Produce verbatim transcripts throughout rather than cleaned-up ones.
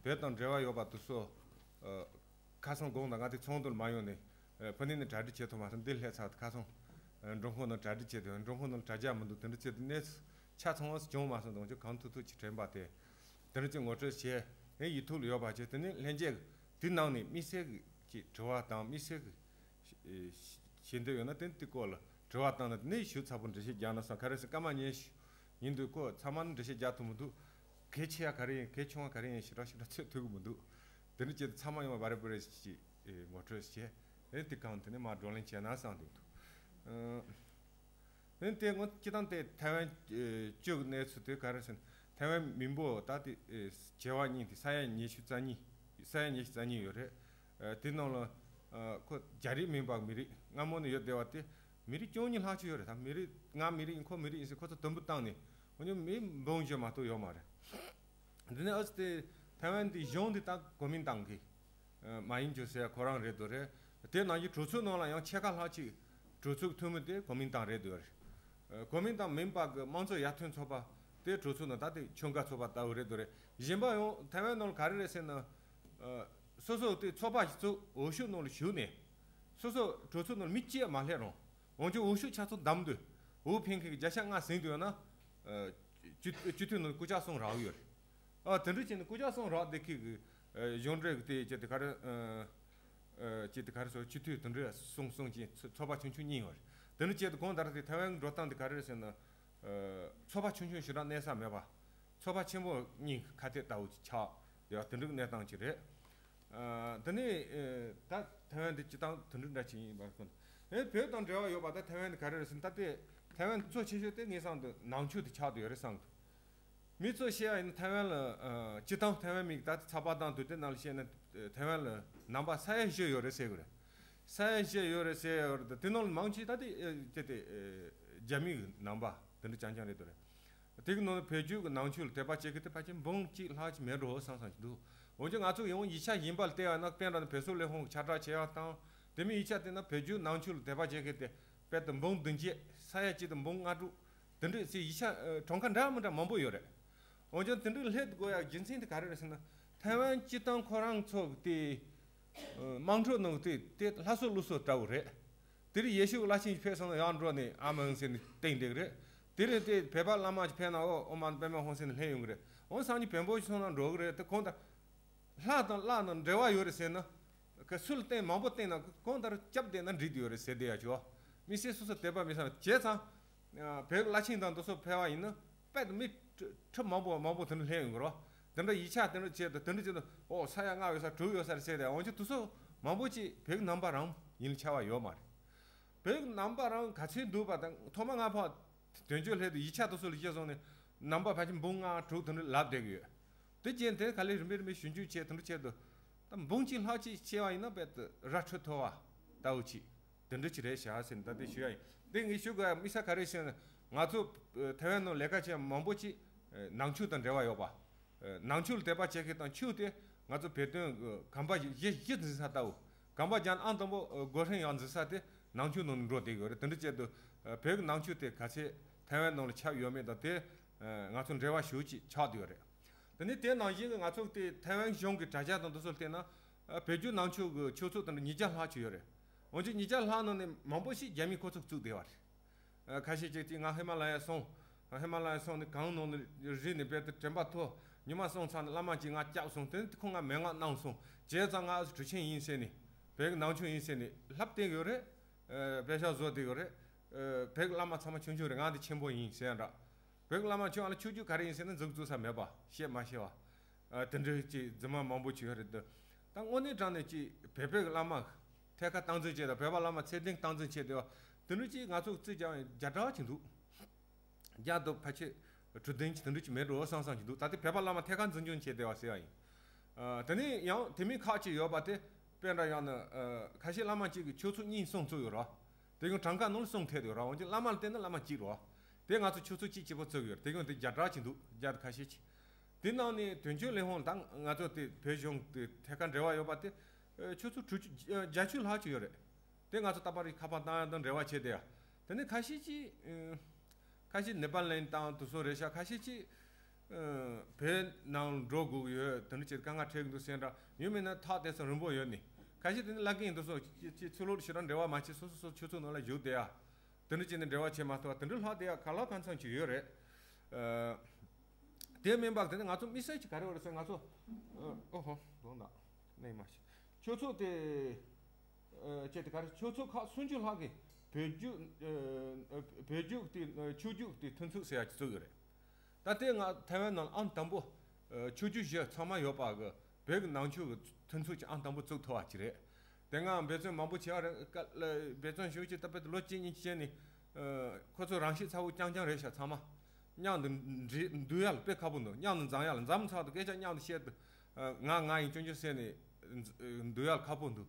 བོད་དང་འབྲེལ་བ་ཡོད་པ་དེ་ཚོ་ཨ་ཁ་སང་དགོང་དག་ང་དེ་ཚོགས་འདུར་མ་ཡོང་ནས་ཨ་ཕུ་ནེ་ནས་གྲ་སྒྲིག་བྱེད་ཐུབ་མ་སོང་། འདི་སླེབས་ཚར་དུས་ཁ་སང་ཨ་མགྲོན་ཁང་ནང་གྲ་སྒྲིག་བྱས་ཏེ་མགྲོན་ཁང་ནང་གྲ་རྒྱག་མི་འདུག། དེ་འདྲ་བྱས་ཏེ་གནས་ཚུལ་ཆ་ཚང་བ་བྱུང་མ་སོང་། དོན་གཅོད་གང་ཐུབ་ཐུབ་ཅིག་དྲན་པ་དེ་དེ་འདྲ་ཅིག་ངོ་སྤྲོད་བྱས། ཨེ་ཡིག་ཐོག་ལ་ཡོད་པ་བྱས། དེ་ནས་ལྷན་རྒྱས་དེ་ནང་ནས་དམིགས་བསལ་གྱི་དྲི་བ་དང་དམིགས་བསལ་གྱི་ཤེས་འདོད་ཡོད་ན་དེ་དེ་སྐོར་ལ་དྲི་བ་བཏང་ན་དེ་ནས་ཞུ་ཚར་པོ་འགྲེལ་བཤད་རྒྱག་ན་བསམ། ག་རེ་ཟེར་སྐར་མ་ཉི་ཤུ་ཡིན་དུས་ཁོ་ཚང་མ་ནི་འགྲེལ་བཤད་རྒྱག་ཐུབ་མི་འདུག། གལ་ཆེ་ཡ་ག་རེ་ཡིན། གལ་ཆུང་བ་ག་རེ་ཡིན་ཞེ་དྲག་ཞེ་དྲག་ཚོད་ཐིག་གི་མི་འདུག། དེ་འདྲ་བྱས་ཏེ་ཚང་མ་ཡོང་བ་བ་རེ་བུ་རེ་ཞིག་ངོ་སྤྲོད་བྱས། ཨེ་དེ་གང་དེ་ནས་མར་བགྲོ་གླེང་བྱས་ན་བསམ་འདུག། ཨེ་དེ་ངོ་སྤྱི་བཏང་དེ་ཐའེ་ཝན་ཨེ་བཅུ་གི་གནས་ཚུལ་དེ་ག་རེ་ཟེར་ན། ཐའེ་ཝན་མི་འབོར་ད་དེ་ཨེ་བྱེ་བ་གཉིས་དེ་ས་ཡ་ཉི་ཤུ་རྩ་གཉིས། ས་ཡ་ཉི་ཤུ་རྩ་གཉིས་ཡོད་རེད། ཨེ་དེ་ནང་ལ་ཨེ་ཁོ་རྒྱ་རིགས་མིན་པ་མི་རིགས་སྔ་མོ་ནས་ཡོད་བསྡད་པ་དེ་མི་རིགས་བཅུ་གཉིས་ལྷག་ཅིག་ཡོད་རེད། ད་མི་རིགས་ང་མི་རིགས་ཡིན་ཁོ་མི་རིགས་ཡིན་ཟེར་ཁོ་ཚོ་དུམ་བུ་བཏང་ནས་འོན་ཀྱང་མི་འབུམ་བཞི་མ་གཏོགས་ཡོད་མ་རེད། འདི་ནས་ཨ་ཙི་དེ་ཐའེ་ཝན་འདི་གཞུང་འདི་ད་གོ་མིན་ཏང་གི་མ་ཡིན་རྒྱུ་ཟེར་ཁོ་རང་རེད་འདུག་རེད། དེ་ནང་གི་གྲོས་ཚོགས་ནང་ལ་ཡང་ཕྱེད་ཀ་ལྷག་ཅིག་གྲོས་ཚོགས་འཐུས་མི་དེ་གོ་མིན་ཏང་རེད་འདུག་རེད། གོ་མིན་ཏང་མིན་པ་གི་དམངས་གཙོ་ཡར་ཐོན་ཚོགས་པ་དེ་གྲོས་ཚོགས་ནང་ད་དེ་ཁྱོན་ག་ཚོགས་པ་ལྟ་བུ་རེད་འདུག་རེད། གཞན་པ་ཡང་ཐའེ་ཝན་ནང་ལ་ག་རེ་རེད་ཟེར་ན། སོ་སོ་དེ་ཚོགས་པ་ཞིག་བཙུགས་འོས་ཤོག་ནང་ལ་ཞུགས་ནས་སོ་སོ་གྲོས་ཚོགས་ནང་ལ་མི་གཅིག་མ་སླེབས་རུང་འོན་ཀྱང་འོས་ཤོག་ཆ་ཚང་བདམས་དུས་འོས་འཕེན་མཁན་གྱི་བརྒྱ་ཆ་ལྔ་ཟིན་དུས་ན་སྤྱི་སྤྱི་འཐུས་ནང་སྐུ་ཕྱག་སྲུང་རག་ཡོད་རེད། ཨ་དེ་འདྲ་བྱས་ནས་སྐུ་ཕྱག་སྲུང་རག་བསྡད་མཁན་གྱི་གཞུང་འབྲེལ་གྱི་དེ་ཅི་དེ་ག་རེ་ཅི་དེ་ག་རེ་ཟེར། སྤྱི་འཐུས་དེ་འདྲ་སྲུང་སྲུང་ཅིང་ཚོ་ཚོགས་པ་ཆུང་ཆུང་གཉིས་ཡོད་རེད། དེ་འདྲ་བྱས་ཏེ་གང་ལྟར་དེ་ཐའེ་ཝན་འགྲོ་སྟངས་དེ་ག་རེ་རེད་ཟེར་ན། ཚོགས་པ་ཆུང་ཆུང་ཞེ་དྲག་གནས་ས་མེད་པ། ཚོགས་པ་ཆེན་པོ་གཉིས་ཁ་གཏད་ལྟ་བུ་ཅིག་ཆགས་ཡོད་པ་དེ་འདྲའི་གནས་སྟངས་ཅིག་རེད། ཨ་དེ་ནས་ཨེ་ད་ཐའེ་ཝན་འདི་སྤྱི་བཏང་དེ་འདྲའི་འདྲ་ཅིག་ཡིན་པ་ཁོ་ན། ཨེ་བོད་དང་འབྲེལ་བ་ཡོད་པ་ད་ཐའེ་ཝན་འདི་ག་རེ་རེད་ཟེར་ན། ད་ལྟའི་ཐའེ་ཝན་གཙོ་ཆེ་ཤོས་དེ་ངས་བསམ་དུ་ནང་ཆོས་དེ་ཆགས་བསྡད་ཡོད་རེད་བསམ་གི། མི་ཚོས་བཤད་ཡ་ཡིན་ན་ཐའེ་ཝན་ལ་ཨ་སྤྱི་བཏང་ཐའེ་ཝན་མི་ད་ལྟ་ཚགས་པར་དང་དུས་དེབ་ནང་ལ་བཤད་ན་ཐའེ་ཝན་ལ་ནང་པ་ས་ཡ་བཞི་ཡོད་རེད་ཟེར་གི་རེད། ས་ཡ་བཞི་ཡོད་རེད་ཟེར་ཡོད་རེད། དེ་ནང་ལ་མང་ཆེ་ད་དེ་ཨེ་དེ་དེ་ཨེ་རྒྱ་མི་གི་ནང་པ་དེ་འདྲ་རྐྱང་རྐྱང་རེད་འདུག་རེད། དེ་གི་ནང་ནས་བོད་བརྒྱུད་ཀྱི་ནང་ཆོས་ལ་དད་པ་བྱེད་མཁན་དེ་ཕལ་ཆེར་འབུམ་གཅིག་ལྷག་ཅིག་མེད་འགྲོ་བསམ་བསམ་ཞིག་འདུག་འོན་ཀྱང་ང་ཚོ་ཡང་ཡིག་ཆ་གཞན་པ་ལ་བལྟས་པ་ན་དཔེར་ན་བོད་སོག་ལས་ཁུངས་ཀྱི་ཁྱབ་བསྒྲགས་བྱས་པ་དང་དེ་མིན་ཡིག་ཆ་བལྟས་ན་བོད་བརྒྱུད་ནང་ཆོས་ལ་དད་པ་བྱེད་མཁན་དེ་དཔེ་དེ་འབུམ་བདུན་བརྒྱད། ས་ཡ་གཅིག་དང་འབུམ་ལྔ་དྲུག་དེ་འདྲ་ཞིག་ཡིག་ཆ་ཨ་གྲངས་ཀ་འདྲ་མི་འདྲ་མང་པོ་ཡོད་རེད། འོན་ཀྱང་དེ་འདྲ་སླེབས་དགོས་ཡ་རྒྱུ་མཚན་དེ་ག་རེ་རེད་ཟེར་ན། ཐའེ་ཝན་སྤྱི་བཏང་ཁོ་རང་ཚོ་གི་དེ་ཨ་དམངས་ཁྲོད་ནང་གི་དེ་དེ་ལྷ་སྲུང་ལུགས་སྲོལ་འདྲ་བོ་རེད། དེ་རིང་ཡེ་ཤུ་གི་བླ་ཆེན་ཞིག་ཕེབས་སོང་ན་ཡར་འགྲོ་ནས་ཨ་མེན་ཟེར་ནས་བཏང་བསྡད་ཀྱི་རེད། དེ་རིང་དེ་བོད་པ་བླ་མ་ཞིག་ཕེབས་ན་ཨོ་ཨོཾ་མ་ཎི་པདྨེ་ཧཱུྃ་ཟེར་ནས་སླེབས་ཡོང་གི་རེད། འོ་སང་ཉིན་བོན་པོ་ཞིག་སོང་ན་འགྲོ་གི་རེད། དེ་གང་ལྟར་ལྷ་དང་བླ་དང་འབྲེལ་བ་ཡོད་རེད་ཟེར་ན། ག་སུ་ལ་བརྟེན་མང་པོ་བརྟེན་ན་གང་ལྟར་སྐྱབས་བསྡད་ན་འགྲིག་བསྡད་ཡོད་རེད་ཟེར་བསྡད་ཡ་ཆོག་མི་སེར་སོ་སོ་དད་པ་མི་ཟ་བྱས་ཙང་། བོད་བླ་ཆེན་དང་འདི་ཚོ་ཕེབས་པ་ཡིན་ན་དཔེ་དེ་མི་ཁྲི་ཁྲི་མང་པོ་མང་པོ་དེ་འདྲ་སླེབས་ཡོང་གི་རོ། དེ་འདྲ་ཡིག་ཆ་དེ་འདྲ་བྱས་ཏེ་དེ་འདྲ་བྱས་ཏེ་ཨོ་ས་ཡ་ལྔ་ཡོད་ས་དྲུག་ཡོད་ས་རེད་ཟེར་ཏེ། འོན་ཀྱང་དེ་ཚོ་མང་པོ་ཅིག་བོད་ནང་པ་རང་ཡིན་ལ་ཆགས་པ་ཡོད་མ་རེད། བོད་ནང་པ་རང་ག་ཚོད་འདུག་པ་དང་ཐོག་མ་ང་ཕར་དོན་གཅོད་སླེབས་དུས་ཡིག་ཆ་དེ་ཚོ་ལ་གཞི་བཟུང་ནས་ནང་པ་ཕལ་ཆེར་འབུམ་ལྔ་དྲུག་དེ་འདྲ་ལབ་བསྡད་ཀྱི་ཡོད། དེ་རྗེས་དེ་ག་ལེ་རིམ་པས་རིམ་པས་ཞིབ་འཇུག་བྱས་དེ་འདྲ་བྱས་དུས། ད་འབུམ་གཅིག་ལྷག་ཅིག་བྱས་པ་ཡིན་ན་དཔེ་དེ་ར་འཕྲོད་ཐུབ་པ་ལྟ་བུ་ཅིག་དེ་འདྲ་ཅིག་རེད་བཞག་ཟེར་ནས་ད་དེ་ཞུ་ཡ་ཡིན། དེ་ངས་ཞུ་དགོས་ཡ་དམིགས་བསལ་ག་རེ་ཟེར་ན། ང་ཚོ་ཐའེ་ཝན་ནང་ལས་ཀ་བྱེད་མཁན་མང་པོ་ཅིག་ནང་ཆོས་དང་འབྲེལ་བ་ཡོད་པ། ནང་ཆོས་ལ་དད་པ་བྱེད་མཁན་དང་ཆོས་དེ་ང་ཚོ་བོད་དོན་གོམ་པ་གཞི་གཞི་འཛིན་ས་ལྟ་བུ། གོམ་པ་རྒྱག་ཨང་དང་པོ་སྒོ་ཧྲེང་ཡང་འཛིན་ས་དེ་ནང་ཆོས་ནང་ནས་འགྲོ་བསྡད་ཡོད་རེད། དེ་འདྲ་བྱས་དུས་བོད་ཀྱི་ནང་ཆོས་དེ་ག་ཚད་ཐའེ་ཝན་ནང་ལ་ཁྱབ་ཡོད་མེད་དང་དེ་ང་ཚོ་འབྲེལ་བ་ཞེ་པོ་ཅིག་ཆགས་བསྡད་ཡོད་རེད། དེ་ནས་དེ་ནང་བཞིན་གྱི་ང་ཚོ་དེ་ཐའེ་ཝན་གཞུང་གི་དྲ་རྒྱ་དང་དེ་ཚོ་བལྟས་ན། བོད་བརྒྱུད་ནང་ཆོས་ཀྱི་ཆོས་ཚོགས་དེ་འདྲ་ཉིས་བརྒྱ་ལྷག་ཅིག་ཡོད་རེད། འོན་ཀྱང་ཉིས་བརྒྱ་ལྷག་ནང་ནས་མང་པོ་ཞིག་རྒྱ་མིས་ཁོ་ཚོས་བཙུགས་བསྡད་པ་རེད། ཁ་ཤས་ཅིག་གིས་ང་ཧི་མ་ལ་ཡ་སོང་། ཧི་མ་ལ་ཡ་སོང་ནས་གངས་ནང་ནས་རི་ནས་རྦད་དེ་དྲན་པ་ཐོར། ཉི་མ་སོང་ཚར་ནས་བླ་མ་གཅིག་ང་བསྐྱབས་སོང་། དེ་ནས་ཁོ་ང་མན་ངག་གནང་སོང་། བྱས་ཙང་ང་ཨ་ཟུ་གྲུ་ཆེན་ཡིན་ཟེར་ནས། བོད་ཀྱི་ནང་ཆོས་ཡིན་ཟེར་ནས་ལྷབ་བསྡད་ཡོད་རེད། དཔེ་ཆ་བཟོ་བསྡད་ཡོད་རེད། བོད་ཀྱི་བླ་མ་ཚང་མ་ཆུང་ཆུང་རེད། ང་འདི་ཆེན་པོ་ཡིན་ཟེར་ཡ་འདྲ། བོད་ཀྱི་བླ་མ་ཆུང་ཨ་ལ་ཆོས་བརྒྱུད་ག་རེ་ཡིན་ཟེར་ན་འཛུགས་འཛུགས་ས་མེད་པ། བཤད་མ་ཤེས་པ། ཨ་དེ་འདྲའི་ཅིག་རྫུན་མ་མང་པོ་ཅིག་ཡོད་རེད་འདུག། ད་དངོས་གནས་དྲང་གནས་ཅིག་བོད་པའི་བླ་མ་ཐད་ཀར་སྟངས་འཛིན་བྱས་དང་བོད་པ་བླ་མ་ཚད་ལྡན་སྟངས་འཛིན་བྱས་བསྡད་པ་དེ་འདྲ་ཅིག་ང་ཚོ་རྩིས་རྒྱག་ཡང་བརྒྱ་ཕྲག་ཅིག་འདུག། བརྒྱ་དང་ཕལ་ཆེར་དྲུག་བདུན་ཅིག་དེ་འདྲ་ཅིག་མེད་འགྲོ་བསམ་བསམ་ཅིག་འདུག། ད་ལྟའི་བོད་པ་བླ་མ་ཐད་ཀར་འཛིན་སྐྱོང་བྱས་བསྡད་པ་ཟེར་བ་ཡིན། ཨ་དེ་ནས་ཡང་དེ་མིན་ཁག་ཅིག་ཡོད་པ་དེ་དཔེ་འདྲ་ཡང་ན་ཨ་ཁ་ཤས་བླ་མ་གཅིག་གིས་ཆོས་ཚོགས་གཉིས་གསུམ་བཙུགས་ཡོད་རེད། དེ་ཡང་གྲངས་ཀ་ནང་ལ་གསུམ་ཐེབས་ཡོད་རེད། འོན་ཀྱང་བླ་མ་ལ་བལྟས་ན་བླ་མ་གཅིག་རེད། དེ་ང་ཚོ་ཆོས་ཚོགས་གཅིག་གཅིག་པོ་བཙུགས་ཡོད་རེད། དེ་ཡང་དེ་བརྒྱ་ཕྲག་ཅིག་འདུག། བརྒྱ་དང་ཁ་ཤས་ཅིག། དེ་ནང་ནས་དོན་གཅོད་ལས་ཁུངས་དང་ང་ཚོ་དེ་བོད་གཞུང་དེ་ཐད་ཀར་འབྲེལ་བ་ཡོད་པ་དེ་ཨ་ཆོས་ཚོགས་དྲུག་ཅུ་ཨ་བརྒྱད་ཅུ་ལྷག་ཅིག་ཡོད་རེད། དེ་ང་ཚོ་ད་བར་ཁ་པར་བཏང་ཡ་དང་འབྲེལ་བ་བྱས་བསྡད་ཡ། དེ་ནས་ཁ་ཤས་ཅིག་ཨ་ཁ་ཤས་ནེ་པ་ལ་ཡིན་དང་དེ་ཚོ་རེད་ཤག། ཁ་ཤས་ཅིག་ བོད་ནང་འགྲོ་དགོས་ཀྱི་ཡོད། དེ་འདྲ་བྱས་དཀའ་ངལ་འཕྲད་ཀྱི་འདུག་ཟེར་འདྲ་ཡོད་མེད་ན་ཐག་དེ་ཚོ་རིང་པོ་ཡོད་ནི། ཁ་ཤས་དེ་ནི་བླ་རྒན་འདུག་སོ་ཅི་ཅི་ཚུར་ལོག་ཞེ་དྲག་འབྲེལ་བ་མ་བྱེད། སོ་སོ་སོ་ཆོས་ཚོགས་ནང་ལ་བཞུགས་བསྡད་ཡ། དེ་འདྲ་བྱས་ནས་འབྲེལ་བ་བྱེད་མ་ཐུབ་པ་དེ་འདྲ་ལྷག་བསྡད་ཡ་ག་ལ་གང་འཚམ་ཅིག་ཡོད་རེད། དེ་མིན་པ་དེ་ནི་ང་ཚོ་དམིགས་བསལ་གྱི་ག་རེ་ཡོད་རེད་ཟེར་ན། ང་ཚོ་ཨོ་ཧོ་དོན་དག་གནས་མ་ཤེས། ཆོས་ཚོགས་དེ་ཨ་ཅེ་དེ་ག་རེ། ཆོས་ཚོགས་ཁག་སུམ་ཅུ་ལྷག་གི་བོད་བརྒྱུད་ཨ་བོད་བརྒྱུད་དེ་ཨ་ཆོས་བརྒྱུད་དེ་མཐུན་ཚོགས་ཟེར་ཡ་ཅིག་བཙུགས་ཡོད་རེད། ད་ལྟའི་ང་ཐའེ་ཝན་ནང་ཨང་དང་པོ་ཨ་ཆོས་བརྒྱུད་བཞི་ཚང་མ་ཡོད་པ་གི་བོད་ཀྱི་ནང་ཆོས་ཀྱི་མཐུན་ཚོགས་ཀྱི་ཨང་དང་པོ་བཙུགས་ཐུབ་པ་ཅིག་རེད། དེ་སྔ་འབད་བརྩོན་མང་པོ་བྱས་པ་རེད། ཀ་ལ་འབད་བརྩོན་ཞུ་ཅིག་ད་བོད་དུ་ལོ་གཅིག་གཉིས་བྱས་ནས་ཨ་ཁོ་ཚོ་རང་ཤེད་ཚ་བོ་རྐྱང་རྐྱང་རེད་ཤག་ཚང་མ་མཉམ་དུ་འདྲེས་འདུ་ཡ་ལ་དཔེ་ཁག་པོ་འདུག་མཉམ་དུ་འཛོམས་ཡ་ལ། འཛོམས་ཚར་དུས་སྐད་ཆ་མཉམ་དུ་བཤད་དུས་ཨ་ང་ང་ཡིན་སྐྱོན་བརྗོད་ཟེར་ནས་འདུ་ཡ་ལ་ཁག་པོ་འདུག་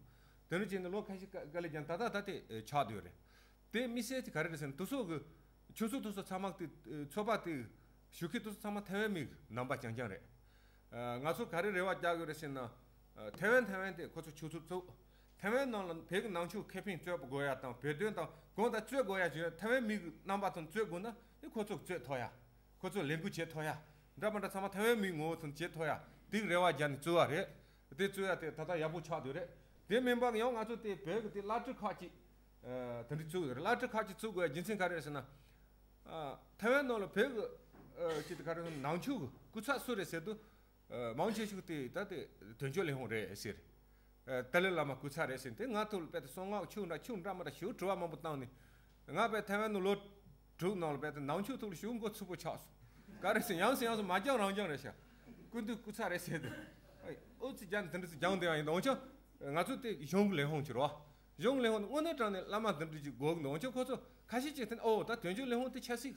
དེ་འདྲ་བྱས་ནས་ལོ་ཁ་ཤས་དཀའ་ལས་བརྒྱབ། ད་ལྟ་ད་ལྟ་ཆགས་བསྡད་ཡོད་རེད། དེ་དམིགས་བསལ་གྱི་ག་རེ་རེད་ཟེར་ན། དེ་ཚོ་གི་ཆོས་ཚོགས་དེ་ཚོ་ཚང་མ་དེ་ཚོགས་པ་དེ་ཞུགས་མཁན་དེ་ཚོ་ཚང་མ་ཐའེ་ཝན་མི་གི་རྣམ་པ་རྐྱང་རྐྱང་རེད། ཨ་ང་ཚོ་ག་རེ་རེ་བ་རྒྱག་གི་རེད་ཟེར་ན། ཨ་ཐའེ་ཝན་ཐའེ་ཝན་དེ་ཁོ་ཚོ་ཆོས་ཚོགས་བཙུགས། ཐའེ་ཝན་ནང་ལ་བོད་ཀྱི་ནང་ཆོས་ཁེ་ཕན་རྩོད་དགོས་ཡ་དང་། བོད་དོན་དང་གང་དང་རྩོད་དགོས་ཡ་བྱུང་ཡ། ཐའེ་ཝན་མི་གི་རྣམ་པ་དང་རྩོད་དགོས་ན་ནི་ཁོ་ཚོ་རྩོད་ཐུབ་ཡ། ཁོ་ཚོ་ལས་འགུལ་བྱེད་ཐུབ་ཡ། འདྲ་མི་འདྲ་ཚང་མ་ཐའེ་ཝན་མིའི་ངོ་བོ་ཚང་བྱེད་ཐུབ་ཡ་དེ་རེ་བ་རྒྱག་ནས་བཙུགས་པ་རེད། དེ་བཙུགས་ཡ་དེ་ད་ལྟ་ཡག་པོ་ཆགས་བསྡད་རེད། དེ་མིན་པ་ཡང་ང་ཚོ་དེ་བོད་ཀྱི་དེ་བླ་སྤྲུལ་ཁག་ཅིག་ཨ་དེ་འདྲ་བཙུགས་ཡོད་རེད། བླ་སྤྲུལ་ཁག་ཅིག་བཙུགས་དགོས་ཡ་རྒྱུ་མཚན་ག་རེ་རེད་ཟེར་ན། ཨ་ཐའེ་ཝན་ནང་ལ་བོད་ཀྱི་ཨ་ཅིག་དེ་ག་རེ་ཟེར་ན། ནང་ཆོས་ཀྱི་སྐུ་ཚབ་སུ་རེད་ཟེར་དུས། ཨ་མང་ཆེ་ཤོས་དེ་ད་དེ་དོན་གཅོད་ལས་ཁུངས་རེད་ཟེར། ཨ་ཏཱ་ལའི་བླ་མ་སྐུ་ཚབ་རེད་ཟེར། དེ་ང་ཐུག་ལ་དཔེ་དེ་གསང་སྔགས་ཆོས་འདྲ་ཆོས་འདྲ་མི་འདྲ་ཞུ་དྲི་བ་མང་པོ་བཏང་ནས། ང་དཔེ་ཐའེ་ཝན་ནང་ལོ་དྲུག་ནང་ལ་དཔེ་དེ་ནང་ཆོས་ཐོག་ལ་ཞུ་མགོ་ཚུགས་པོ་ཆགས་སོང་། ག་རེ་ཟེར་ཡང་སེ་ཡང་སེ་མ་སྦྱང་རང་སྦྱང་རེད་ཤག་སྐུ་མདུན་སྐུ་ཚབ་རེད་ཟེར་དུས། ཨོ་ཙི་སྦྱང་དེ་འདྲ་ཙི་སྦྱང་བསྡད་པ་ཡིན། འོན་ཀྱང་ང་ཚོ་དེ་གཞུང་གི་ལས་ཁུངས་ཀྱི་རོ། གཞུང་ལས་ཁུངས་དངོས་གནས་དྲང་ནས་བླ་མ་འདི་འདྲ་ཅིག་དགོས་ཀྱི་འདུག་འོན་ཀྱང་ཁོ་ཚོ་ཁ་ཤས་ཅིག་དེ་ནི་ཨོ་ད་དོན་གཅོད་ལས་ཁུངས་དེ་ཆབ་སྲིད་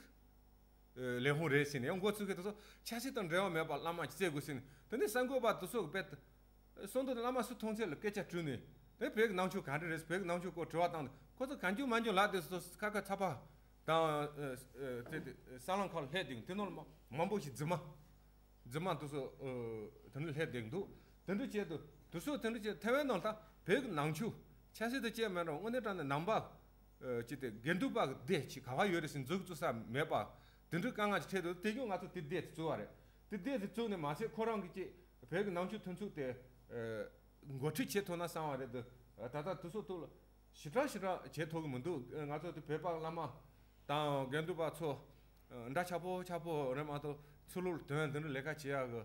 ལས་ཁུངས་རེད་ཟེར་ནས་ཡང་མགོ་ཚུགས་མཁན་དེ་ཚོ་ཆབ་སྲིད་དང་འབྲེལ་བ་མེད་པ་བླ་མ་ཅིག་བཙལ་དགོས་ཟེར་ནས། དེ་ནས་གསར་འགོད་པ་དེ་ཚོ་གི་དཔེ་གསུང་དོན་བླ་མ་སུ་མཐོང་ཚད་ལ་སྐད་ཆ་དྲིས་ནས། དེ་བོད་ཀྱི་ནང་ཆོས་ག་འདྲ་རེད། བོད་ཀྱི་ནང་ཆོས་སྐོར་དྲི་བ་བཏང་དུས་ཁོ་ཚོ་གང་བྱུང་མང་བྱུང་ལབ་དེ་ཚོ་ཁ་ཁ་ཚ་བ་དང་དེ་དེ་ས་ལམ་ཁ་ལ་སླེབས་དེ་དེ་ནང་ལ་མང་པོ་ཞིག་རྫུན་མ། རྫུན་མ་དེ་ཚོ་ཨ་དེ་འདྲ་སླེབས་བསྡད་འདུག་དེ་འདྲ་བྱས་དུས་དེ་ཚོ་དེ་འདྲ་བྱས་ཐའེ་ཝན་ནང་ད་བོད་ཀྱི་ནང་ཆོས་ཆབ་སྲིད་དང་བཅས་མེད་རུང་དངོས་གནས་དྲང་གནས་ནང་པ་ཨ་ཅིག་དེ་དགེ་འདུན་པ་གི་སྡེ་ཅིག་ག་པར་ཡོད་རེད་ཟེར་འཛུགས་བཙུགས་ས་མེད་པ། དེ་འདྲའི་དཀའ་ངལ་ཅིག་འཕྲད་འདུག་དེ་རྒྱུ་ང་ཚོ་དེ་སྡེ་དེ་བཙུགས་པ་རེད། དེ་སྡེ་དེ་བཙུགས་ནས་མ་ཟད་ཁོ་རང་གི་ཅིག་བོད་ཀྱི་ནང་ཆོས་མཐུན་ཚོགས་དེ་ཨ་འགོ་ཁྲིད་བྱེད་ཐུབ་ན་བསམ་པ་རེད་འདུག་ད་ལྟ་དེ་ཚོ་ཐོག་ལ། ཞེ་དྲག་ཞེ་དྲག་བྱེད་ཐུབ་ཀྱི་མི་འདུག་ང་ཚོ་དེ་བོད་པ་བླ་མ་དང་དགེ་འདུན་པ་ཚོ་འདྲ་ཆགས་པོ་ཆགས་པོ་རེད་མ་གཏོགས། ཚུར་ལོག་དོན་འདི་འདྲ་ལས་ཀ་བྱེད་ཡག་གི་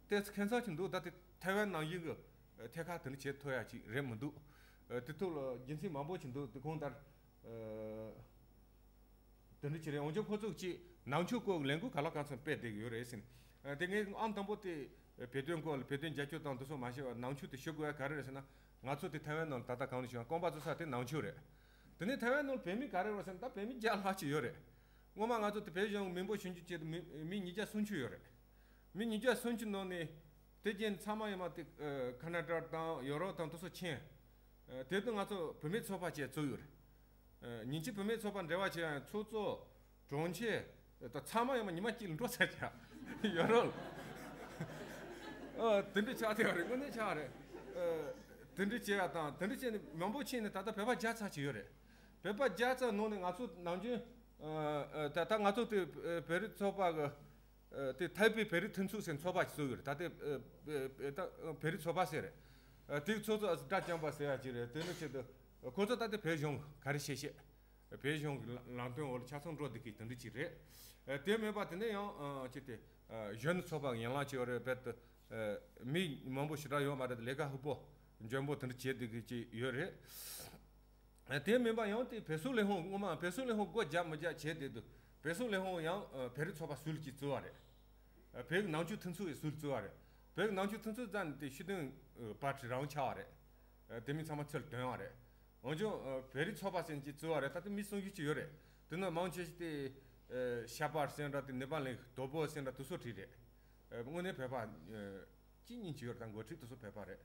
ཏོག་ཙམ་ཁེ་མཚར་ཅིག་འདུག་ད་དེ་ཐའེ་ཝན་ནང་བཞིན་གྱི་ཐད་ཀར་དེ་འདྲ་བྱེད་ཐུབ་ཡག་ཅིག་རེད་མི་འདུག་དེ་ཐོག་ལ་རྒྱུ་མཚན་མང་པོ་ཅིག་འདུག་དེ་གང་ལྟར། དེ་འདྲ་ཅིག་རེད། འོན་ཀྱང་ཁོ་ཚོ་ཅིག་ནང་ཆོས་སྐོར་གྱི་ལས་འགུལ་ག་ལ་གང་འཚམ་སྤེལ་བསྡད་ཀྱི་ཡོད་རེད་ཟེར། དེ་ངས་ཨང་དང་པོ་དེ་བོད་དོན་སྐོར་ལ་བོད་དོན་རྒྱབ་སྐྱོར་དང་དེ་ཚོ་མ་བྱས་པར་ནང་ཆོས་དེ་ཞུ་དགོས་ཡ་ག་རེ་རེད་ཟེར་ན། ང་ཚོ་དེ་ཐའེ་ཝན་ནང་ལ་ད་ལྟ་གང་ལ་ཞུ་ཡང་རྐང་པ་བཙུགས་ས་དེ་ནང་ཆོས་རེད། དེ་ནས་ཐའེ་ཝན་ནང་ལ་བོད་མི་ག་རེ་རེད་ཟེར་ན་ད་བོད་མི་བརྒྱ་ལྷག་ཅིག་ཡོད་རེད། སྔོན་མ་ང་ཚོ་དེ་བོད་གཞུང་མི་འབོར་ཞིབ་འཇུག་བྱས་དུས་མི་མི་ཉིས་བརྒྱ་སུམ་ཅུ་ཡོད་རེད། མི་ཉིས་བརྒྱ་སུམ་ཅུ་ནང་ནས་དེ་རྗེས་ཚང་མ་ཡོད་མ་དེ་ཁ་ན་ཌ་དང་ཡོ་རོབ་དང་དེ་ཚོ་ཕྱིན། དེ་དུས་ང་ཚོ་བུད་མེད་ཚོགས་པ་བཅས་བཙུགས་ཡོད་རེད། ཉིན་གཅིག་བུད་མེད་ཚོགས་པ་འབྲེལ་བ་བྱས་ཡང་ཚོགས་གཙོ། དྲུང་ཆེ། ད་ཚང་མ་ཡོད་མ་ཉི་མ་གཅིག་ལ་འགྲོ་ཚར་ཀྱང་ཡོད་རེད། ཨ་དེ་འདྲ་ཆགས་བསྡད་པ་རེད། དངོས་གནས་ཆགས་རེད། ཨ་དེ་འདྲ་བྱས་ཡ་དང་དེ་འདྲ་བྱས་ནས་མང་པོ་ཕྱིན་ནས་ད་ལྟ་བོད་པ་བརྒྱ་ཙམ་ཅིག་ཡོད་རེད། བོད་པ་བརྒྱ་ཙམ་ནང་ནས་ང་ཚོ་ནམ་རྒྱུན་ཨ་ད་ལྟ་ང་ཚོ་དེ་བོད་རིགས་ཚོགས་པ་གི་ཨ་དེ་ཐའེ་པེ་བོད་རིགས་མཐུན་ཚོགས་ཟེར་ཚོགས་པ་ཞིག་བཙུགས་ཡོད་རེད། ད་དེ་ཨ་ཨ་ད་བོད་རིགས་ཚོགས་པ་ཟེར་རེད། ཨ་དེའི་ཚོགས་གཙོ་ཨ་སྒྲ་བསྐྱངས་པ་ཟེར་ཡ་ཅིག་རེད། དེ་འདྲ་བྱས་དུས་ཁོ་ཚོ་ད་དེ་བོད་གཞུང་ག་རེ་བྱེད་ཤེས། བོད་གཞུང་གི་ལ་ལམ་སྟོན་འོག་ལ་ཆ་ཚང་འགྲོ་བསྡད་ཀྱི་དེ་འདྲ་ཅིག་རེད། ཨ་དེ་མིན་པ་དེ་ནས་ཡང་ཨ་ཅིག་དེ་ཨ་གཞོན་ནུ་ཚོགས་པ་གི་ཡན་ལག་ཅིག་ཡོད་རེད། རྦད་དེ་ཨ་མི་མང་པོ་ཞེ་དྲག་ཡོད་མ་རེད། ལས་ཀ་ཧུབ་པོ་འཇོན་པོ་དེ་འདྲ་བྱེད་བསྡད་ཀྱི་ཅིག་ཡོད་རེད། ཨ་དེ་མིན་པ་ཡང་དེ་བོད་སོག་ལས་ཁུངས་སྔོན་མ་བོད་སོག་ལས་ཁུངས་སྒོ་རྒྱག་མི་རྒྱག་བྱས་བསྡད་དུས་བོད་སོག་ལས་ཁུངས་ཡང་ཨ་བོད་རིགས་ཚོགས་པ་ཟུར་གྱིས་བཙུགས་པ་རེད། ཨ་བོད་ཀྱི་ནང་ཆོས་མཐུན་ཚོགས་ཀྱིས་ཟུར་བཙུགས་པ་རེད། བོད་ཀྱི་ནང་ཆོས་མཐུན་ཚོགས་རྩ་ནས་དེ་ཤུགས་ལྡན་ཨ་པར་ཊི་རང་ཆགས་པ་རེད། ཨ་དེ་མིན་ཚང་མ་ཚུར་ཐོན་པ་རེད། འོན་ཀྱང་ཨ་བོད་རིགས་ཚོགས་པ་ཟེར་གྱི་བཙུགས་པ་རེད། ད་ལྟ་མི་སུམ་ཅུ་ཅིག་ཡོད་རེད། དེ་ནང་མང་ཆེ་ཤོས་དེ་ཨ་ཤ་པར་ཟེར་འདྲ་དེ་ནེ་པ་ལི་དོ་པོ་ཟེར་འདྲ་དེ་ཚོ་རེད། ཨ་དངོས་གནས་བོད་པ་ཨ་གཅིག་གཉིས་ཅིག་ཡོད་རེད། ད་འགོ་ཁྲིད་དེ་ཚོ་བོད་པ་རེད།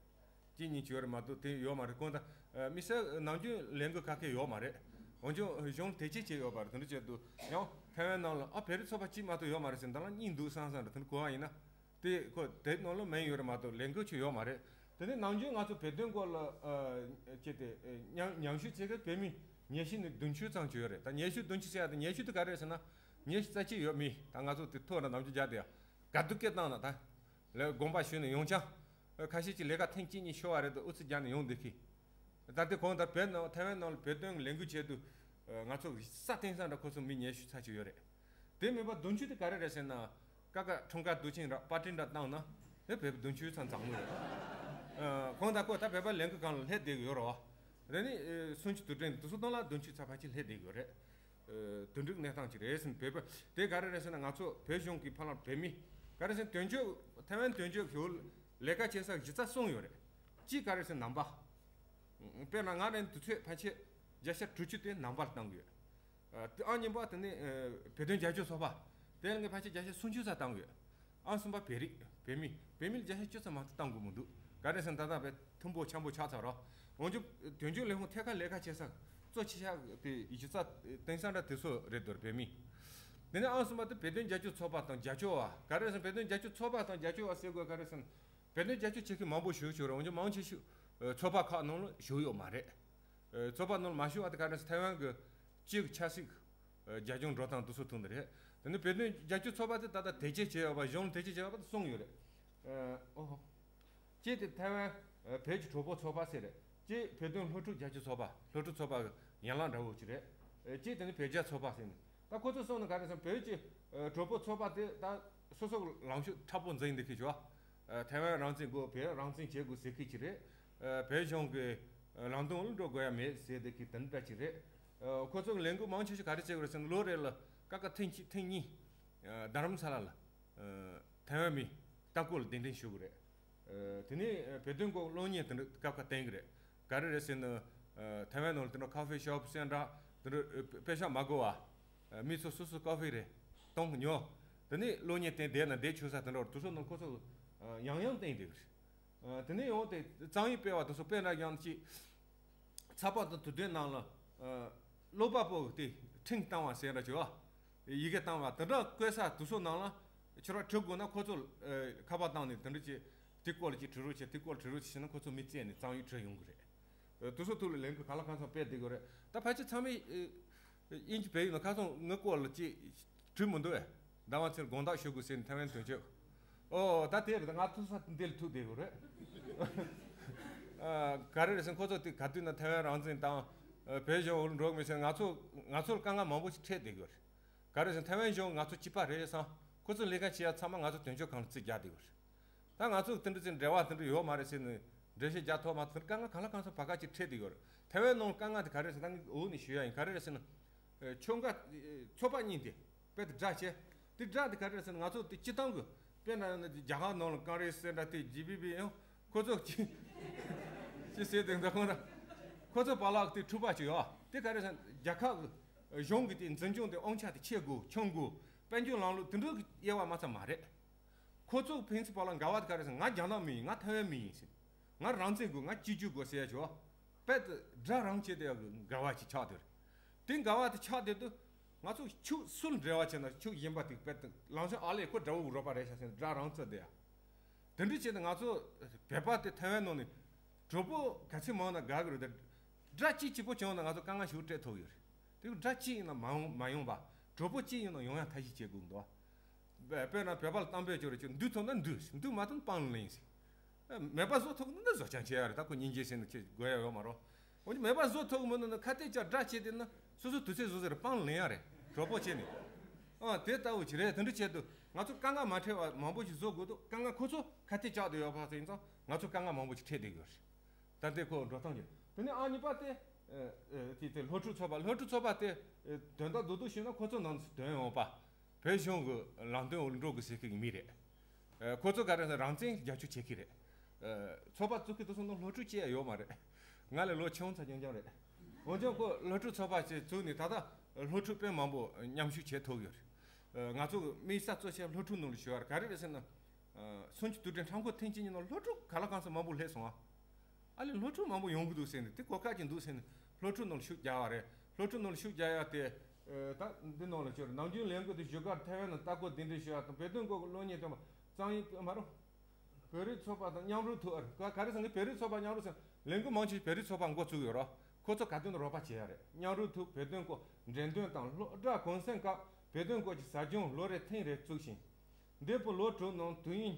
གཅིག་གཉིས་ཅིག་ཡོད་རེད་མ་གཏོགས་དེ་ཡོད་མ་རེད། གང་ལྟར་ཨ་དམིགས་བསལ་ནམ་རྒྱུན་ལས་འགུལ་ག་གེ་ཡོད་མ་རེད། འོན་ཀྱང་གཞུང་དེ་ཅིག་བྱས་ཡོད་པ་རེད། དེ་འདྲ་བྱས་དུས་ཡང་ཐའེ་ཝན་ནང་ལ་ཨ་བོད་རིགས་ཚོགས་པ་གཅིག་མ་གཏོགས་ཡོད་མ་རེད་ཟེར་འདི་ལ་གཉིས་འདུག་བསམ་བསམ་འདྲ་དེ་འདྲ་གོ་བ་ཡིན་ན། དེ་ཁོ་དེབ་ནང་ལ་མིང་ཡོད་རེད་མ་གཏོགས་ལས་འགུལ་ཅིག་ཡོད་མ་རེད། དེ་ནས་ནམ་རྒྱུན་ང་ཚོ་བོད་དོན་སྐོར་ལ་ཨ་བྱས་ཏེ་ཨ་མཉམ་མཉམ་ཞུགས་བྱེད་མཁན་བོད་མི་ཉི་ཤུ་ནས་བདུན་ཅུ་ཙམ་ཅིག་ཡོད་རེད། ད་ཉི་ཤུ་བདུན་ཅུ་ཟེར་ཡ་དེ་ཉི་ཤུ་དེ་ག་རེ་རེད་ཟེར་ན། ཉི་ཤུ་རྩ་གཅིག་ཡོད་མི་ད་ང་ཚོ་དེ་ཐོག་ན་ནམ་རྒྱུན་རྒྱག་དེ་ཡ་ག་དུ་སྐད་བཏང་ན་ད་ལས་དགོངས་པ་ཞུས་ནས་ཡོང་ཅང་། ཁ་ཤས་ཀྱི་ལས་ཀ་ཐེངས་གཅིག་གཉིས་ཤོར་བ་རེད་དུ་ཨུ་ཚུགས་རྒྱག་ནས་ཡོང་བསྡད་ཀི། ད་ལྟའི་གོང་ལྟར་བོད་ནང་ཐའེ་ཝན་ནང་ལ་བོད་དོན་ལས་འགུལ་བྱེད་དུས་ང་ཚོ་ས་སྟེང་ས་འདྲ་ཁོ་ཚོ་མི་ཉི་ཤུ་ཚ་ཅིག་ཡོད་རེད། དེ་མིན་པ་བདུན་ཅུ་དེ་ག་རེ་རེད་ཟེར་ན། ཀ་ཀ་ཁྲོམ་ཁ་དུ་ཆིང་ར་པར་ཊི་འདྲ་བཏང་ན་དེ་བོད་པ་བདུན་ཅུ་ཚ་འཛོམས་ནི་རེད། གོང་ད་ཁོ་ད་བོད་པ་ལས་འགུལ་སྒང་ལ་སླེབས་བསྡད་ཀྱི་ཡོད་རེད་བ། དེ་ནི་སུན་ཅི་དུ་ཏྲེན་དུ་སུ་དང་ལ་བདུན་ཅུ་ཚ་ཕལ་ཆེར་སླེབས་བསྡད་ཀྱི་ཡོད་རེད། དུ་འགྲིག་གནས་སྟངས་ཅིག་རེད་ཟེར་ནས་བོད་པ་དེ་ག་རེ་རེད་ཟེར་ན་ང་ཚོ་བོད་གཞུང་གི་ཕ་ལ་བོད་མི་ག་རེ་ཟེར་དོན་གཅོད་ཐའེ་ཝན་དོན་གཅོད་ཞུ་ལས་ཀ་བྱེད་ས་གཞི་རྩ་གསུམ་ཡོད་རེད། གཅིག་ག་རེ་ཟེར་ནང་པ། དཔེར་ན་ང་རང་དུས་ཚོད་ཕལ་ཆེར་བརྒྱ་ཆ་དྲུག་ཅུ་དེ་ནང་པར་བཏང་གི་ཡོད། ཨ་གཉིས་པ་དེ་ནི་བོད་དོན་རྒྱབ་སྐྱོར་ཚོགས་པ། དེ་ལ་ངས་ཕལ་ཆེར་བརྒྱ་ཆ་སུམ་ཅུ་ཙམ་བཏང་གི་ཡོད། ཨ་གསུམ་པ་བོད་རིགས་བོད་མི་བོད་མི་ལ་བརྒྱ་ཆ་བཅུ་ཙམ་མ་གཏོགས་བཏང་དགོས་མི་འདུག་ག་རེ་ཟེར་ན་ད་ལྟ་བས་ཐུམ་པོ་འཆམ་པོ་ཆགས་ཚར་རོ། འོན་ཀྱང་དོན་གཅོད་ལས་ཁུངས་ཐད་ཀར་ལས་ཀ་བྱེད་ས་གཙོ་ཆེ་ཤག་དེ་གཞི་རྩ་དེང་སང་འདྲ་དེ་ཚོ་རེད་འདུག་བོད་མི། དེ་ནས་ཨ་གསུམ་པ་དེ་བོད་དོན་རྒྱབ་སྐྱོར་ཚོགས་པ་དང་རྒྱབ་སྐྱོར་བ་ག་རེ་ཟེར་ན་བོད་དོན་རྒྱབ་སྐྱོར་ཚོགས་པ་དང་རྒྱབ་སྐྱོར་བ་ཟེར་དགོས་ག་རེ་ཟེར་ན། བོད་དོན་རྒྱབ་སྐྱོར་བྱེད་མཁན་མང་པོ་ཞིག་ཡོད་རེད། འོན་ཀྱང་མང་ཆེ་ཤོས་ཚོགས་པ་ཁག་ནང་ལ་ཞུགས་ཡོད་མ་རེད། ཚོགས་པ་ནང་ལ་མ་ཞུགས་པ་དེ་ག་རེ་ཟེར་ན་ཐའེ་ཝན་གྱི་སྤྱི་གི་ཆབ་སྲིད་རྒྱབ་ལྗོངས་འགྲོ་སྟངས་དེ་ཚོ་ཐུག་ནི་རེད། དེ་ནི་བོད་དོན་རྒྱབ་སྐྱོར་ཚོགས་པ་དེ་ད་ལྟ་དེ་གཅིག་བྱས་ཡོད་པ་གཞུང་ལ་དེ་གཅིག་བྱས་ཡོད་པ་དེ་གསུམ་ཡོད་རེད། ཨོ་ཧོ། གཅིག་དེ་ཐའེ་ཝན་བོད་ཀྱི་གྲོགས་པོ་ཚོགས་པ་ཟེར་རེད། གཅིག་བོད་དོན་སློབ་ཕྲུག་རྒྱབ་སྐྱོར་ཚོགས་པ་སློབ་ཕྲུག་ཚོགས་པ་གི་ཡན་ལག་འདྲ་བོ་ཅིག་རེད། གཅིག་དེ་ནི་བོད་རྒྱ་ཚོགས་པ་ཟེར་ནས་ད་ཁོ་ཚོ་གསུམ་ནི་ག་རེ་ཟེར་ན་བོད་ཀྱི་གྲོགས་པོ་ཚོགས་པ་དེ་ད་སོ་སོ་གི་ལངས་ཕྱོགས་མཁྲེགས་པོ་འཛིན་འདི་ཁི་ཆོག་ཐའེ་ཝན་རང་བཙན་དགོས་བོད་རང་བཙན་བྱེད་དགོས་ཟེར་མཁན་ཅིག་རེད། བོད་གཞུང་གི་ལམ་སྟོན་ལ་འགྲོ་དགོས་ཡ་མེད་ཟེར་བསྡད་མཁན་དེ་འདྲ་ཅིག་རེད། ཁོ་ཚོ་གི་ལས་འགུལ་མང་ཆེ་ཤོས་ག་རེ་བྱེད་དགོས་རེད་ཟེར་ན་ལོ་རེ་ལ་ཀ་ཀ་ཐེངས་གཅིག་ཐེངས་གཉིས་རྡ་རམ་ས་ལ་ལ་ཐའེ་ཝན་མི་ལྟ་སྐོར་ལ་གདན་འདྲེན་ཞུ་གི་རེད། དེ་ནས་བོད་དོན་སྐོར་གློག་བརྙན་དེ་འདྲ་སྐབས་ཁ་བསྟན་གི་རེད། ག་རེ་རེད་ཟེར་ན། ཐའེ་ཝན་ནང་ལ་དེ་འདྲ་ཁ་ཧྥེ་ཤོབ་སེ་འདྲ་དེ་འདྲ་དཔེ་ཤག་མ་དགོས་པ། མི་ཚོ་སོ་སོ་ཀ་ཧྥེ་རེ་གཏོང་ཉོ། དེ་ནས་གློག་བརྙན་བསྟན་བསྡད་ན་བསྡད་ཆོག་ས་དེ་འདྲ་བར་དུ་སོ་ནང་ཁོ་ཚོ་ཡང་ཡང་བསྟན་བསྡད་གི་རེད། དེ་ནས་ཡང་དེ་གཙང་ཡིག་སྤེལ་བ་དེ་ཚོ་དཔེ་འདྲ་ཡང་ཅིག་ཚགས་པར་དང་དུས་དེབ་ནང་ལ་ཀློག་པ་པོ་དེ་ཁྲིམས་བཏང་བ་ཟེར་འདྲ་བྱས་པ། ཡི་གེ་བཏང་བ་དེ་འདྲ་བཀོད་ས་དེ་ཚོ་ནང་ལ་ཁྱོད་རང་ཁྲིད་དགོས་ན་ཁོ་ཚོ་ཁ་པར་བཏང་ནས་དེ་འདྲ་བྱས་དེ་སྐོར་ལ་ཅིག་དྲི་རོགས་བྱས་དེ་སྐོར་ལ་དྲི་རོགས་བྱས་ན་ཁོ་ཚོ་མི་བཙལ་ནས་གཙང་ཡིག་ཁྲིད་ཡོང་གི་རེད། དེ་ཚོ་ཐུགས་ལ་ལེན་དགོས་ག་ལ་གང་འཚམ་སྤེལ་བསྡད་དགོས་རེད། ད་ཕལ་ཆེར་ཚང་མས་དབྱིན་ཇི་བོད་ཡིག་ནང་ཁ་སང་ངའི་སྐོར་ལ་ཅིག་དྲིས་མི་འདུག་ཨེ། ཟླ་བ་ཚེ་དགོངས་དག་ཞུ་དགོས་ཟེར་ནས་ཐའེ་ཝན་དོན་གཅོད། ཨོ་ད་དེ་རེད་ད་ང་ཐུག་ས་འདི་ལ་ཐུག་བསྡད་དགོས་རེད། ག་རེ་རེད་ཟེར་ཁོ་ཚོ་དེ་ག་དུས་ན་ཐའེ་ཝན་རང་བཙན་དང་བོད་གཞུང་འོག་ལ་འགྲོ་གི་མེད་ཟེར་ང་ཚོ་ང་ཚོར་དཀའ་ངལ་མང་པོ་ཞིག་འཕྲད་བསྡད་དགོས་རེད། ག་རེ་ཟེར་ཐའེ་ཝན་གཞུང་ང་ཚོ་གཅིག་པ་རེད་བསམ་ཁོ་ཚོ་ལས་ཀ་བྱེད་ཡ་ཚང་མ་ང་ཚོ་དོན་གཅོད་ཁང་ལ་རྩིས་རྒྱག་བསྡད་དགོས་རེད། ད་ང་ཚོ་དེ་འདྲ་ཅིག་འབྲེལ་བ་དེ་འདྲ་ཡོད་མ་རེད་ཟེར་ནས་འགྲེལ་བཤད་རྒྱག་ཐུབ་མ་ཐུབ་དཀའ་ངལ་གང་ལ་གང་འཚམ་བར་སྐབས་ཅིག་འཕྲད་བསྡད་ཡོད་རེད། ཐའེ་ཝན་ནང་དཀའ་ངལ་དེ་ག་རེ་རེད་ཟེར་ད་ངས་འོག་ནས་ཞུ་ཡ་ཡིན། ག་རེ་རེད་ཟེར་ན། ཁྱོད་འགའ་ཚོགས་པ་གཉིས་དེ་དཔེ་དེ་དགྲ་བྱས། དེ་དགྲ་དེ་ག་རེ་རེད་ཟེར་ན་ང་ཚོ་དེ་སྤྱི་བཏང་གི་དཔེར་ན་རྒྱ་གར་ནང་ལ་ཀོང་རེ་སི་ཟེར་འདྲ་དེ་ཇི་བི་བི་ཡང་ཁོ་ཚོ་ཅི་ཅི་ཟེར་དེ་འདྲ་ཁོང་ད་ཁོ་ཚོ་བར་ལ་དེ་འཁྲུག་པ་ཅིག་ཡོད། དེ་ག་རེ་ཟེར་ན་རྒྱལ་ཁབ་གི་གཞུང་གི་དེ་འཛིན་སྐྱོང་དེ་དབང་ཆ་དེ་ཁྱེར་དགོས་འཆང་དགོས་དཔལ་འབྱོར་ལམ་ལུགས་དེ་འདྲ་གི་དབྱེ་བ་མ་ཚང་མ་རེད། ཁོ་ཚོ་ཕན་ཚུན་བར་ལ་འགལ་བ་དེ་ག་རེ་ཟེར་ང་རྒྱ་ནག་མི་ཡིན་ང་ཐའེ་ཝན་མི་ཡིན་ཟེར། ང་རང་བཙན་དགོས་ང་གཅིག་གྱུར་དགོས་ཟེར་ཡ་ཆོ། དཔེ་དེ་དགྲ་རང་བྱས་ཏེ་འགལ་བ་ཅིག་ཆགས་དེར། དེ་འགལ་བ་དེ་ཆགས་དེ་དུ་ང་ཚོ་ཕྱོགས་སུ་འབྲེལ་བ་བྱས་ན་ཕྱོགས་གཞན་པ་དེ་དཔེ་དེ་ལང་ཚོ་ཨ་ལས་ཁོ་དགྲ་བོ་རོགས་པ་རེད་ཤག་ཟེར་དགྲ་རང་བཙལ་དེ་ཡ། དེ་འདྲ་བྱས་ཏེ་ང་ཚོ་བོད་པ་དེ་ཐའེ་ཝན་ནང་ནས་གྲོགས་པོ་ག་ཚད་མང་ན་དགའ་གི་རེད་དེ། དགྲ་གཅིག་གཅིག་པོ་བྱུང་ན་ང་ཚོ་དཀའ་ངལ་ཞིག་འཕྲད་ཐུབ་ཡོད་རེད། དེ་དགྲ་གཅིག་ཡིན་ན་མ་ཡོང་མ་ཡོང་བ་གྲོགས་པོ་གཅིག་ཡིན་ན་ཡོང་ཡ་ཐབས་ཤེས་བྱེད་དགོས་འདུག་དཔེར་ན་བོད་པ་ལ་གཏམ་དཔེ་བརྗོད་རེ་བྱེད་འདུག་ཐུབ་ན་འདུག་འདུག་མ་ཐུབ་ན་སྤང་ལེན་ཟིན། མེད་པ་བཟོ་ཐུབ་ན་བཟོ་ཅང་བྱེད་ཡ་རེད། ད་ཁོ་སྙིང་རྗེ་ཟིན་ན་ཁྱེད་དགོས་ཡ་ཡོད་མ་རོ། འོན་ཀྱང་མེད་པ་བཟོ་ཐུབ་མི་འདུག་ན་ཁ་གཏད་བཅག་དགྲ་བྱེད་དེ་ན་སོ་སོ་དུས་ཚོད་བཟོ་ཟེར་སྤང་ལེན་ཡ་རེད་གྲོགས་པོ་བྱེད་ནས། ཨ་དེ་ལྟ་བུ་ཅིག་རེད། དེ་འདྲ་བྱེད་དུས་ང་ཚོ་དཀའ་ངལ་མ་འཕྲད་པ་མང་པོ་ཞིག་བཟོ་དགོས་འདུག་དཀའ་ངལ་ཁོ་ཚོ་ཁ་གཏད་བཅག་དུ་ཡོད་པ་ཡིན་ཙང་ང་ཚོ་དཀའ་ངལ་མང་པོ་ཞིག་འཕྲད་བསྡད་ཡོད་རེད། ད་ལྟའི་ཁོ་འགྲོ་སྟངས་ཀྱི་དེ་ནས་ཨ་གཉིས་པ་དེ། དེ་དེ་སློབ་ཕྲུག་ཚོགས་པ་སློབ་ཕྲུག་ཚོགས་པ་དེ། དོན་དག་རྡོག་རྡོག་ཞུས་ན་ཁོ་ཚོ་ནང་དུ་དོན་ཡོང་བ། བོད་གཞུང་གི་ལམ་སྟོན་འོག་འགྲོ་དགོས་ཟེར་མཁན་གྱི་མི་རེད། ཁོ་ཚོ་ག་རེ་ཟེར་རང་བཙན་རྒྱབ་སྐྱོར་བྱེད་ཀྱི་རེད། ཚོགས་པ་བཙུགས་ཀྱི་དེ་ཚོ་ནང་སློབ་ཕྲུག་ཅི་ཡང་ཡོད་མ་རེད། ང་ལས་ལོ་ཆུང་ཚ་རྐྱང་རྐྱང་རེད། འོན་ཀྱང་ཁོ་སློབ་ཕྲུག་ཚོགས་པ་ཅིག་བཙུགས་ནས་ད་ལྟ་སློབ་ཕྲུག་དཔེ་མང་པོ་མཉམ་ཞུགས་བྱེད་ཐུབ་ཡོད་རེད། ང་ཚོ་དམིགས་བསལ་གཙོ་ཆེ་སློབ་ཕྲུག་ནང་ལ་ཞུ་བ་རེད། ག་རེ་རེད་ཟེར་ན། སུམ་ཅུ་དུས་དྲན་ཁྲོམ་སྐོར་ཐེངས་གཅིག་གཉིས་ནང་སློབ་ཕྲུག་ག་ལ་གང་ས་མང་པོ་སླེབས་སོང་ཨ། ཨ་ལས་སློབ་ཕྲུག་མང་པོ་ཡོང་གི་འདུག་ཟེར་ནས་དེ་གོ་སྐབས་ཅིག་འདུག་ཟེར་ནས་སློབ་ཕྲུག་ནང་ལ་ཤུགས་རྒྱག་པ་རེད། སློབ་ཕྲུག་ནང་ལ་ཤུགས་རྒྱག་ཡ་དེ། ད་འདི་ནང་ལ་ཅིག་ནམ་རྒྱུན་ལས་འགུལ་དེ་བཞུགས་སྒར་ཐའེ་ཝན་ནང་ལྟ་སྐོར་གདན་འདྲེན་ཞུ་ཡ་དང་བོད་དོན་སྐོར་གྱི་གློག་བརྙན་སྟོན་པ་གཙང་ཡིན་མ་རུང་། བོད་རིགས་ཚོགས་པ་དང་མཉམ་རུབ་ཐུག་ཨ་ག་ག་རེ་ཟེར་ན་བོད་རིགས་ཚོགས་པ་མཉམ་རུབ་ཟེར་ལས་འགུལ་མང་ཆེ་བོད་རིགས་ཚོགས་པ་འགོ་བཙུགས་ཡོད་རོགས། ཁོ་ཚོ་ག་དོན་དུ་རོགས་པ་བྱེད་ཡ་རེད། མཉམ་རུབ་ཐུག་བོད་དོན་སྐོར་འགྲེམས་སྟོན་དང་སློབ་གྲྭ་གུང་སེང་སྐབས། བོད་དོན་སྐོར་གྱི་ཟབ་སྦྱོང་ལོ་རེར་ཐེངས་རེ་བཙུགས་ཤིང་། འདས་པའི་ལོ་དྲུག་ནང་དུས་ཡུན་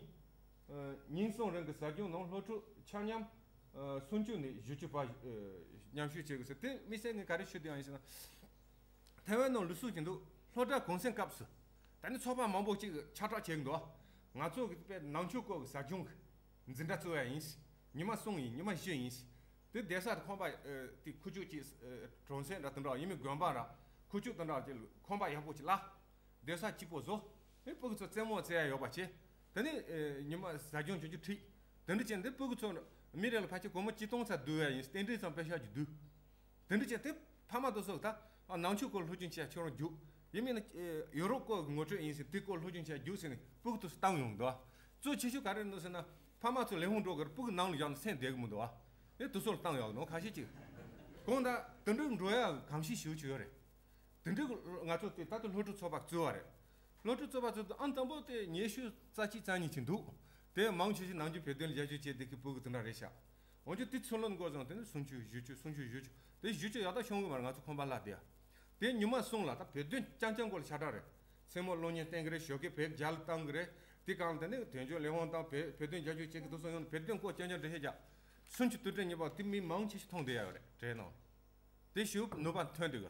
ཉིན་གསུམ་རིང་གི་ཟབ་སྦྱོང་ནང་སློབ་ཕྲུག་ཆ་མཉམ་སུམ་ཅུ་ནས་བཞི་བཅུ་བར་མཉམ་ཞུགས་བྱེད་དགོས་ཟེར། དེ་དམིགས་བསལ་ངས་ག་རེ་ཞུ་བསྡད་ཡོད་ཟེར་ན། ཐའེ་ཝན་ནང་ལུགས་སྲོལ་ཅིག་འདུག་སློབ་གྲྭ་གུང་སེང་སྐབས་སུ་ད་ནི་ཚོགས་པ་མང་པོ་ཅིག་ཆགས་སྒྲིག་བྱེད་ཀྱི་འདུག་ང་ཚོ་གི་དཔེ་ནང་ཆོས་སྐོར་གྱི་ཟབ་སྦྱོང་གི་འཛིན་གྲྭ་བཙུགས་ཡ་ཡིན། ཉི་མ་གསུམ་ཡིན། ཉི་མ་བཞི་ཡིན། དེ་བསྡད་ས་དེ་ཁང་པ་དེ་ཁུག་ཀྱོག་ཅིག་གྲོང་གསེབ་འདྲ་དེ་འདྲ་ཡིན་མིན་དགོན་པ་འདྲ་ཁུག་ཀྱོག་དེ་འདྲ་ཅིག་ཁང་པ་ཡག་པོ་ཅིག་གླ། སྡོད་ས་སྐྱིད་པོ་བཟོ། ཨེ་སྤུ་གུ་ཚོ་རྩེད་མོ་རྩེ་ཡ་ཡོད་པ་བྱེད། དེ་ནས་ཨེ་ཉི་མ་ཟ་རྒྱུ་འཇོན་རྒྱུ་ཁྲིད། དེ་འདྲ་བྱས་འདི་སྤུ་གུ་ཚོ་མི་རེ་ལ་ཕལ་ཆེར་སྒོར་མོ་ཆིག་སྟོང་ཙམ་བསྡུ་ཡ་ཡིན། རྟེན་འབྲེལ་ཙམ་པེ་ཤག་ཅིག་བསྡུ། དེ་འདྲ་བྱས་དེ་ཕ་མ་དེ་ཚོ་ད་ཨ་ནང་ཆོས་སྐོར་སློབ་སྦྱོང་བྱེད་ཡ་ཁྱོད་རང་རྒྱུགས། ཡིན་མིན་ན་ཨེ་ཡོ་རོབ་སྐོར་གྱི་ངོ་སྤྲོད་ཡིན་ཟེར་དེ་སྐོར་སློབ་སྦྱོང་བྱེད་ཡ་རྒྱུགས་ཟེར་ནས་སྤུ་གུ་དེ་ཚོ་བཏང་ཡོང་འདུག་གཙོ་ཆེ་ཤོས་ག་རེ་འདུག་ཟེར་ན། ཕ་མ་ཚོ་ལས་ཁུངས་འགྲོ་གི་རེད། སྤུ་གུ་ནང་ལ་བཞག་ནས་སེམས་བདེ་གི་མི་འདུག་ཨ། ཨེ་དེ་ཚོ་ལ་བཏང་ཡོང་ནོ་ཁ་ཤས་ཅིག་གང་ལྟར་དེ་འདྲ་འགྲོ་ཡ་གང་ཤེས་ཞུ་ཆོག་ཡོད་རེད། དེ་འདྲའི་ང་ཚོ་དེ་ད་ལྟ་སློབ་ཕྲུག་ཚོགས་པ་བཙུགས་པ་རེད། སློབ་ཕྲུག་ཚོགས་པ་ཚོ་ཨང་དང་པོ་དེ་ཉི་ཤུ་རྩ་གཅིག་རྩ་གཉིས་ཅིག་འདུག་དེ་མང་ཆེ་ཤོས་ནམ་རྒྱུན་བོད་དོན་ལ་རྒྱབ་སྐྱོར་བྱེད་བསྡད་མཁན་སྤུ་གུ་དེ་འདྲ་རེད་ཤག་འོན་ཀྱང་དེ་ཚུར་ལོན་འགོ་བཟུང་དེ་ནི་སུམ་ཅུ་བཞི་བཅུ་སུམ་ཅུ་བཞི་བཅུ་དེ་བཞི་བཅུ་ཡག་ཐག་ཤོང་གི་མ་རེད། ང་ཚོ་ཁང་པ་གླ་དེ་དེ་ཉི་མ་གསུམ་ལ་ད་བོད་དོན་རྐྱང་རྐྱང་སྐོར་ལ་ཤ་ཁྲག་རེད། མཚན་མོ་གློག་བརྙན་བསྟན་གི་རེད། ཞོགས་ཀས་བོད་རྒྱ་ལ་བཏང་གི་རེད། དེ་གང་ལ་དེ་ནི་དོན་གཅོད་ལས་དབང་དང་བོད་བོད་དོན་རྒྱབ་སྐྱོར་བྱེད་མཁན་དེ་ཚོ་ཡོང་ནས་བོད་དོན་སྐོར་རྐྱང་རྐྱང་འགྲེལ་བཤད་རྒྱག་སུམ་ཅུ་དུས་དྲན་ཉིན་པ་དེ་མི་མང་ཆེ་ཤོས་མཐོང་བསྡད་ཡོད་རེད་གྲས་ནང་། དེ་ཞུ་ནུས་པ་ཐོན་འདུག་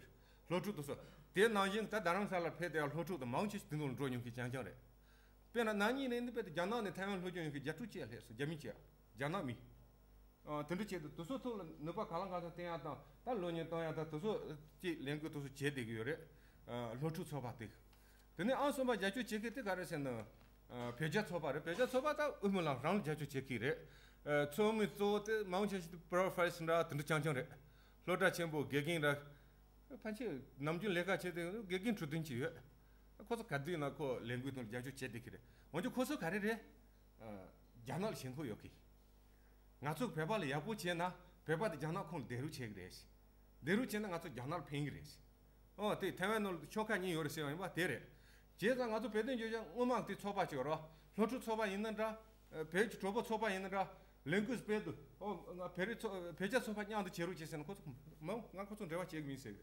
སློབ་ཕྲུག་དེ་ཚོ་དེ་ནང་བཞིན་ད་རྡ་རམ་ས་ལར་ཕེབས་བསྡད་ཡ་སློབ་ཕྲུག་དེ་མང་ཆེ་ཤོས་དེ་ནང་ལ་འགྲོ་མྱོང་མཁན་རྐྱང་རྐྱང་རེད། དཔེར་ན་ན་ནིང་ནས་འདི་དཔེ་དེ་རྒྱ་ནག་ནས་ཐའེ་ཝན་སློབ་སྦྱོང་ཡོང་མཁན་བརྒྱད་ཅུ་ཅིག་སླེབས་སོང་། རྒྱ་མི་བྱས། རྒྱ་ནག་མི། ཨ་དེ་འདྲ་བྱས་ཏེ་དེ་ཚོ་ཐོག་ལ་ནུས་པ་གང་ལ་གང་འཚམ་བསྟན་ཡ་དང་ད་སློབ་གཉེར་གཏོང་ཡ་དང་དེ་ཚོ་ཅིག་ལས་འགུལ་དེ་ཚོ་བྱས་བསྡད་ཀྱི་ཡོད་རེད། ཨ་སློབ་ཕྲུག་ཚོགས་པ་དེ། དེ་ནས་ཨང་གསུམ་པ་རྒྱབ་སྐྱོར་བྱེད་མཁན་དེ་ག་རེ་ཟེར་ན། ཨ་བོད་རྒྱ་ཚོགས་པ་རེད། བོད་རྒྱ་ཚོགས་པ་ད་དབུ་མའི་ལམ་རང་ལ་རྒྱབ་སྐྱོར་བྱེད་མཁན་རེད། ཨ་ཚོགས་མི་གཙོ་བོ་དེ་མང་ཆེ་ཤོས་དེ་པོ་རོ་ཕེ་སར་འདྲ་དེ་འདྲ་རྐྱང་རྐྱང་རེད། སློབ་གྲྭ་ཆེན་པོ་དགེ་རྒན་ར། ཕལ་ཆེར་ནམ་རྒྱུན་ལས་ཀ་བྱེད་དུས་དགེ་རྒན་དྲུག་བདུན་ཅིག་ཡོད། ཁོ་ཚོ་ག་དུས་ན་ཁོ་ལས་འགུལ་དང་རྒྱབ་སྐྱོར་བྱེད་བསྡད་ཀྱི་རེད། འོན་ཀྱང་ཁོ་ཚོ་ག་རེ་རེད། ཨ་རྒྱ་ནག་ལ་ཞེན་ཁོག་ཡོད་ཀི། ང་ཚོ་བོད་པ་ལ་ཡག་པོ་བྱས་ན་བོད་པ་དེ་རྒྱ་ནག་ཁོངས་ལ་བསྡད་རོགས་བྱེད་ཀྱི་རེད། བསྡད་རོགས་བྱས་ན་ང་ཚོ་རྒྱ་ནག་ལ་ཕན་གྱི་རེད། ཨོ་དེ་ཐའེ་ཝན་ནང་ལ་ཤོག་ཁག་གཉིས་ཡོད་རེད་ཟེར་བ་ཡིན་པ་དེ་རེད། བྱས་ཙང་ང་ཚོ་བོད་དོན་རྒྱབ་སྐྱོར་སྔོན་མ་དེ་ཚོགས་པ་ཅིག་ཡོད་རེད། སློབ་ཕྲུག་ཚོགས་པ་ཡིན་ན་འདྲ། བོད་ཀྱི་གྲོགས་པོ་ཚོགས་པ་ཡིན་ན་འདྲ། ལས་འགུལ་སྤེལ་དུས་ཨོ་ང་བོད་རིགས་ཚོ་བོད་རྒྱ་ཚོགས་པ་མཉམ་དུ་བྱེད་རོགས་བྱེད་ཟེར་ན་ཁོ་ཚོ་མང་ང་ཁོ་ཚོ་འབྲེལ་བ་བྱེད་ཀྱི་མིན་ཟེར།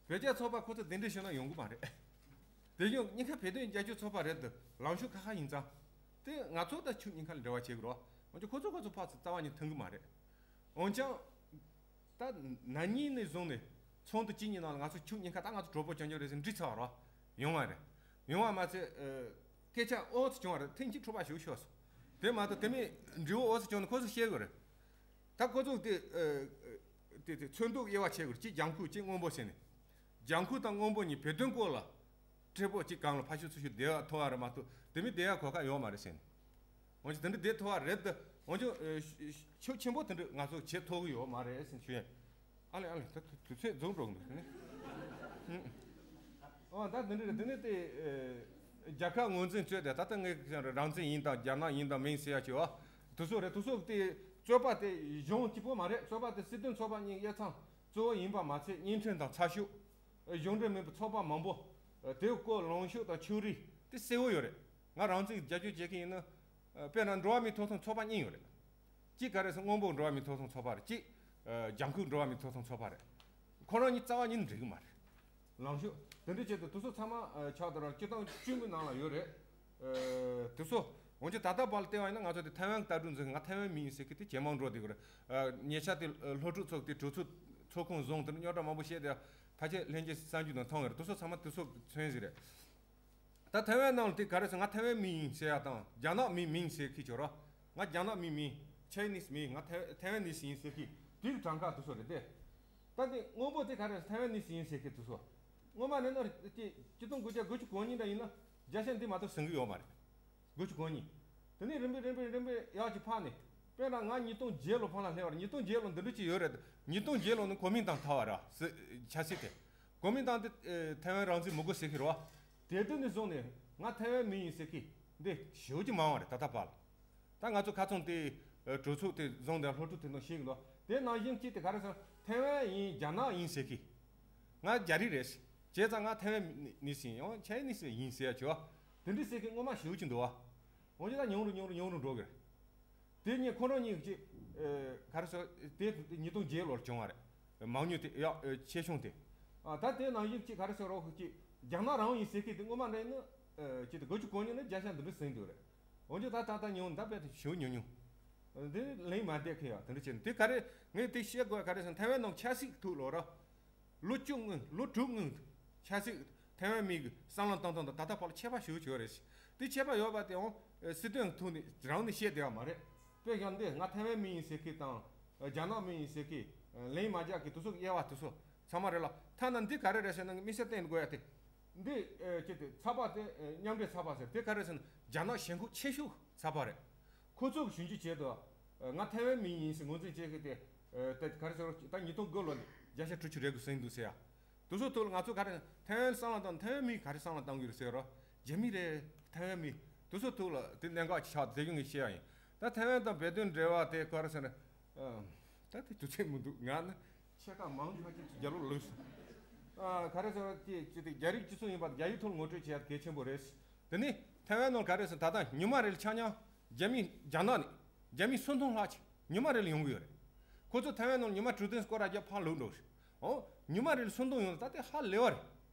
བོད་རྒྱ་ཚོགས་པ་ཁོ་ཚོ་གདན་འདྲེན་ཞུས་ན་ཡོང་གི་མ་རེད། དེ་ཡང་གཉིས་ཀ་བོད་དོན་རྒྱབ་སྐྱོར་ཚོགས་པ་རེད་དུ་ལངས་ཕྱོགས་ཁ་ཁ་ཡིན་ཙང་། དེ་ང་ཚོ་ད་ཁྱོད་གཉིས་ཀ་ལ་འབྲེལ་བ་བྱེད་དགོས་རོགས། འོན་ཀྱང་ཁོ་ཚོ་ཁོ་ཚོ་ཕར་ཚུར་རྩ་བ་ཉིད་མཐུན་གི་མ་རེད། འོན་ཀྱང་། ད་ན་ནིང་ནས་བཟུང་ནས་ཚོགས་འདུ་གཅིག་གཉིས་ནང་ལ་ང་ཚོ་ཁྱོད་གཉིས་ཀ་ད་ང་ཚོ་གྲོགས་པོ་རྐྱང་རྐྱང་རེད་ཟེར་འགྲིག་ཚར་བ་རོགས། ཡོང་བ་རེད། ཡོང་བ་མ་ཚད། སྐད་ཆ་ཨོ་ཙི་བྱུང་བ་རེད། ཐེངས་གཅིག་འཁྲུག་པ་ཞིག་ཤོར་སོང་། དེ་མ་གཏོགས་དེ་མིན་འབྲས་བུ་ཨོ་ཙི་བྱུང་ནས་ཁོ་ཚོ་བཤད་དགོས་རེད། ད་ཁོ་ཚོ་དེ་དེ་དེ་ཚོན་མདོག་དབྱེ་བ་ཕྱེ་དགོས་རེད། གཅིག་ལྗང་ཁུ་གཅིག་སྔོན་པོ་ཟེར་ནས། ལྗང་ཁུ་དང་སྔོན་པོ་གཉིས་བོད་དོན་སྐོར་ལ་མཁྲེགས་པོ་གཅིག་གང་ལ་ཕ་ཤུ་ཚུ་ཤུ་བསྡད་ཡ་ཐོབ་ཡ་རེད་མ་གཏོགས་དེ་མིན་བསྡད་ཡ་གོ་སྐབས་ཡོད་མ་རེད་ཟེར་ནས། འོན་ཀྱང་དེ་འདྲ་བསྡད་ཐུབ་པ་རེད་དེ། འོན་ཀྱང་ཨེ་ཤུགས་ཆེན་པོ་དེ་འདྲ་ང་ཚོ་བྱེད་ཐུབ་ཀྱི་ཡོད་མ་རེད་ཟེར་ཞུ་ཡིན། ཨ་ལེ་ཨ་ལེ་ད་དུས་ཚོད་རྫོགས་འགྲོ་གི་འདུག་ཨ། ད་དེ་འདྲ་རེད། དེ་ནས་དེ་ཨེ་རྒྱལ་ཁབ་ངོས་འཛིན་བྱས་ཏེ་ད་ལྟ་ངས་རང་བཙན་ཡིན་དང་རྒྱ་ནག་ཡིན་དང་མིན་ཟེར་ཡ་ཅིག་ཨ། དེ་ཚོ་རེད། དེ་ཚོ་དེ་རྩོད་པ་དེ་གཞུང་གཅིག་པོ་མ་རེད། རྩོད་པ་དེ་སྲིད་དོན་ཚོགས་པ་གཉིས་དབྱེ་མཚམས་གཙོ་བོ་ཡིན་པ་མ་ཚད་བརྙན་འཕྲིན་དང་ཚགས་ཤོག་གཞུང་འབྲེལ་མིན་པའི་ཚོགས་པ་མང་པོ། དེའི་སྐོར་ལངས་ཕྱོགས་དང་ཕྱོགས་རིས་དེ་གསལ་བོ་ཡོད་རེད། ང་རང་ཚོས་རྒྱབ་སྐྱོར་བྱེད་མཁན་ཡིན་ན། དཔེར་ན་འགྲོ་བ་མིའི་ཐོབ་ཐང་ཚོགས་པ་གཉིས་ཡོད་རེད། གཅིག་ག་རེ་ཟེར་སྔོན་པོ་འགྲོ་བ་མིའི་ཐོབ་ཐང་ཚོགས་པ་རེད། གཅིག་ལྗང་ཁུ་འགྲོ་བ་མིའི་ཐོབ་ཐང་ཚོགས་པ་རེད། ཁོ་རང་གཉིས་རྩ་བ་ཉིད་ནས་འགྲིག་གི་མ་རེད། ལངས་ཕྱོགས་དེ་འདྲ་བྱས་ཏེ་དེ་ཚོ་ཚང་མ་ཆགས་དེ་རང་སྤྱི་བཏང་བཅུ་གི་ནང་ལ་ཡོད་རེད། དེ་ཚོ་འོན་ཀྱང་ད་ལྟ་བར་ལ་བལྟས་པ་ཡིན་ན་ང་ཚོ་དེ་ཐའེ་ཝན་གྱི་ལྟ་གྲུབ་འཛིན་ང་ཐའེ་ཝན་མི་ཡིན་ཟེར་མཁན་དེ་ཇེ་མང་འགྲོ་བསྡད་ཀྱི་རེད། ཉེ་ཆར་དེ་སློབ་ཕྲུག་ཚོགས་དེ་གྲོས་ཚོགས་ཚོགས་ཁོངས་བཟུང་དེ་རྙོག་དྲ་མང་པོ་བཤད་དེ་ཕལ་ཆེར་ལྷན་རྒྱས་གསར་འགྱུར་ནང་མཐོང་ཡོད་རེད། དེ་ཚོ་ཚང་མ་དེ་ཚོ་མཚོན་ཟིག་རེད། ད་ཐའེ་ཝན་ནང་ལ་དེ་ག་རེ་ཟེར་ང་ཐའེ་ཝན་མི་ཡིན་ཟེར་ཡ་དང་རྒྱ་ནག་མི་མིན་ཟེར་མཁན་ཅིག་ཡོད་རེད། ང་རྒྱ་ནག་མི་མིན། ཆའི་ནིས་མིན། ང་ཐའེ་ཐའེ་ཝན་ནིས་ཡིན་ཟེར་མཁན་དེ་གི་གྲངས་ཀ་དེ་ཚོ་རེད་དེ། ད་དེ་སྔོན་པོ་དེ་ག་རེ་ཟེར་ཐའེ་ཝན་ནིས་ཡིན་ཟེར་མཁན་དེ་ཚོ། སྔོན་མ་ནས་ནོར་དེ་ཆིག་སྟོང་དགུ་བརྒྱ་དགུ་བཅུ་གོ་གཉིས་འདྲ་ཡིན་ན་བརྒྱ་ཆ་འདི་མ་གཏོགས་ཟིན་གི་ཡོད་མ་རེད། དགུ་བཅུ་གོ་གཉིས། དེ་ནས་རིམ་པས་རིམ་པས་རིམ་པས་ཡག་ཅིག་འཕར་ནས། དཔེར་ན་ང་ཉིས་སྟོང་བརྒྱད་ལོ་ཕར་ལ་སླེབས་པ་རེད། ཉིས་སྟོང་བརྒྱད་ལོ་འདི་འདྲ་ཅིག་ཡོད་རེད། ཉིས་སྟོང་བརྒྱད་ལོ་ནི་གོ་མིན་ཏང་ཐར་བ་རེད་ཟེར་ཆབ་སྲིད་དེ། གོ་མིན་ཏང་དེ་ཨེ་ཐའེ་ཝན་རང་བཙན་མི་དགོས་ཟེར་གི་རེད་བ། དེ་དུས་ནས་བཟུང་ནས་ང་ཐའེ་ཝན་མི་ཡིན་ཟེར་གི་འདི་ཞེ་པོ་ཅིག་མང་བ་རེད་ད་ལྟ་བར་ལ། ད་ང་ཚོ་ཁ་ཚོན་དེ་ཨེ་གྲོས་ཚོགས་དེ་བཟུང་དེ་སློབ་ཕྲུག་དེ་ནང་ཤེས་གི་འདུག་དེ་ནང་བཞིན་གཅིག་དེ་ག་རེ་ཟེར་ཐའེ་ཝན་ཡིན་རྒྱ་ནག་ཡིན་ཟེར་གི། ང་རྒྱ་རིགས་རེད། བྱས་ཙང་ང་ཐའེ་ཝན་ནི་ཟིན་ཡང་ཆའི་ནི་ཟིན་ཡིན་ཟེར་ཡ་ཆོ། དེ་འདྲ་ཟེར་གི་སྔོན་མ་ཞེ་པོ་ཅིག་འདུག་བ། འོན་ཀྱང་ད་ཉུང་རུ་ཉུང་རུ་ཉུང་རུ་འགྲོ་གི་རེད། དེ་གཉིས་ཁོ་རང་གཉིས་ཀྱི་ཨེ་ག་རེ་ཟེར་དེ་ཉིས་སྟོང་བརྒྱད་ལོར་བྱུང་བ་རེད། མང་ཉུང་དེ་ཡག་ཨེ་ཆེ་ཆུང་དེ། ཨ་ད་དེ་ནང་བཞིན་གཅིག་ག་རེ་ཟེར་རོགས་གཅིག་ རྒྱ་ནག་རང་ཡིན་ཟེར་མཁན་དེ་སྔོན་མ་འདྲ་ཡིན་ན། ཨ། ཅི་སྟེ་དགུ་བཅུ་གོ་གཉིས་ནས་བརྒྱ་ཆ་འདི་འདྲ་ཟིན་འདུག་རེད། འོན་ཀྱང་ད་ད་ལྟ་ཉུང་ད་དཔེ་དེ་ཞུ་ཉུང་ཉུང་། འདི་ལན་མ་བསྡད་མཁན་ཡང་དེ་འདྲ་བྱས་ནས། དེ་ག་རེ་ངས་དེ་བཤད་དགོས་ག་རེ་ཟེར་ན། ཐའེ་ཝན་ནང་ཆབ་སྲིད་ཐོག་ལོ་ར། ལོ་བཅུ་སྔོན། ལོ་དྲུག་སྔོན་ཆབ་སྲིད་ཐའེ་ཝན་མི་གི་བསམ་བློ་བཏང་སྟངས་དང་ད་ལྟ་བར་ལ་ཁྱད་པར་ཞེ་པོ་ཅིག་ཡོད་རེད། དེ་ཁྱད་པར་ཡོད་པ་དེ་ཡང་སྲིད་དོན་ཐོག་ནས་རང་ནས་བཤད་བསྡད་པ་མ་རེད། དཔེ་བཞག་འདི་ང་ཐའེ་ཝན་མི་ཡིན་ཟེར་མཁན་དང་། རྒྱ་ནག་མི་ཡིན་ཟེར་མཁན། ལན་མ་རྒྱག་མཁན་དེ་ཚོ་གི་དབྱེ་བ་དེ་ཚོ་ཚང་མ་རེད་ལ། ཐ་ན་འདི་ག་རེ་རེད་ཟེར་ན། དམིགས་བསལ་བསྟན་དགོས་ཡ་དེ། འདི་ཨ་ཅི་སྟེ་ཚགས་པར་དེ། ཨ། མཉམ་འབྲེལ་ཚགས་པར་ཟེར་དེ་ག་རེ་ཟེར་ན། རྒྱ་ནག་ཞེན་ཁོག་ཆེ་ཤོས་ཚགས་པར་རེད། ཁོ་ཚོ་གི་ཞིབ་འཇུག་བྱས་འདུག། ཨ། ང་ཐའེ་ཝན་མི་ཡིན་ཟེར་ངོས་འཛིན་བྱེད་མཁན་དེ། ཨ། དེ་ག་རེ་ཟེར། ད་ཉིས་སྟོང་དགུ་ལོ་ནས་བརྒྱ་ཆ་དྲུག་ཅུ་རེ་དགུ་ཟིན་འདུག་ཟེར་ཡ། དེ་ཚོ་ཐོག་ལ་ང་ཚོ་ག་རེ། ཐའེ་ཝན་བསམ་བློ་བཏང་། ཐའེ་ཝན་མི་ག་རེ་བསམ་བློ་བཏང་གི་རེད་ཟེར་རོ། རྒྱ་མི་རེད། ཐའེ་ཝན་མི། དེ་ཚོ་ཐོག་ལ་དེ་གནད་འགག་ཆགས། དེ་ཡོང་གི་བཤད་ཡ་ཡིན། ད་ཐའེ་ཝན་དང་བོད་དོན་འབྲེལ་བ་དེ་ག་རེ་ཟེར་ན། ཨ། ད་དེ་དུས་ཚོད་མི་འདུག། ང་ནི་ཕྱེད་ཀ་མང་ཆ་ཅིག་རྒྱ་ལོ་ལོས་སོང་། ཨ། ག་རེ་ཟེར་བ་དེ་ཅི་སྟེ་རྒྱ་རིགས་སྤྱི་ཚོགས་ཡིན་པ། རྒྱ་ཡིག་ཐོག་ངོ་སྤྲོད་བྱེད་ཡ་གལ་ཆེན་པོ་རེད། དེ་ནི་ཐའེ་ཝན་ནང་ག་རེ་ཟེར། ད་ལྟ་ཉི་མ་རེ་ལ་ཆ་མཉམ་རྒྱ་མི། རྒྱ་ནག་ནས་རྒྱ་མི་སུམ་སྟོང་ལྷག་ཅིག་ཉི་མ་རེ་ལ་ཡོང་གི་ཡོད་རེད། ཁོ་ཚོ་ཐའེ་ཝན་ནང་ཉི་མ་དྲུག་བདུན་སྐོར་ར་རྒྱབ་ཕར་ལོག་འགྲོ་རེད། ཨོ། ཉི་མ་རེ་ལ་སུམ་སྟོང་ཡོང་། ད་དེ་ཧ་ལས་པ་རེད།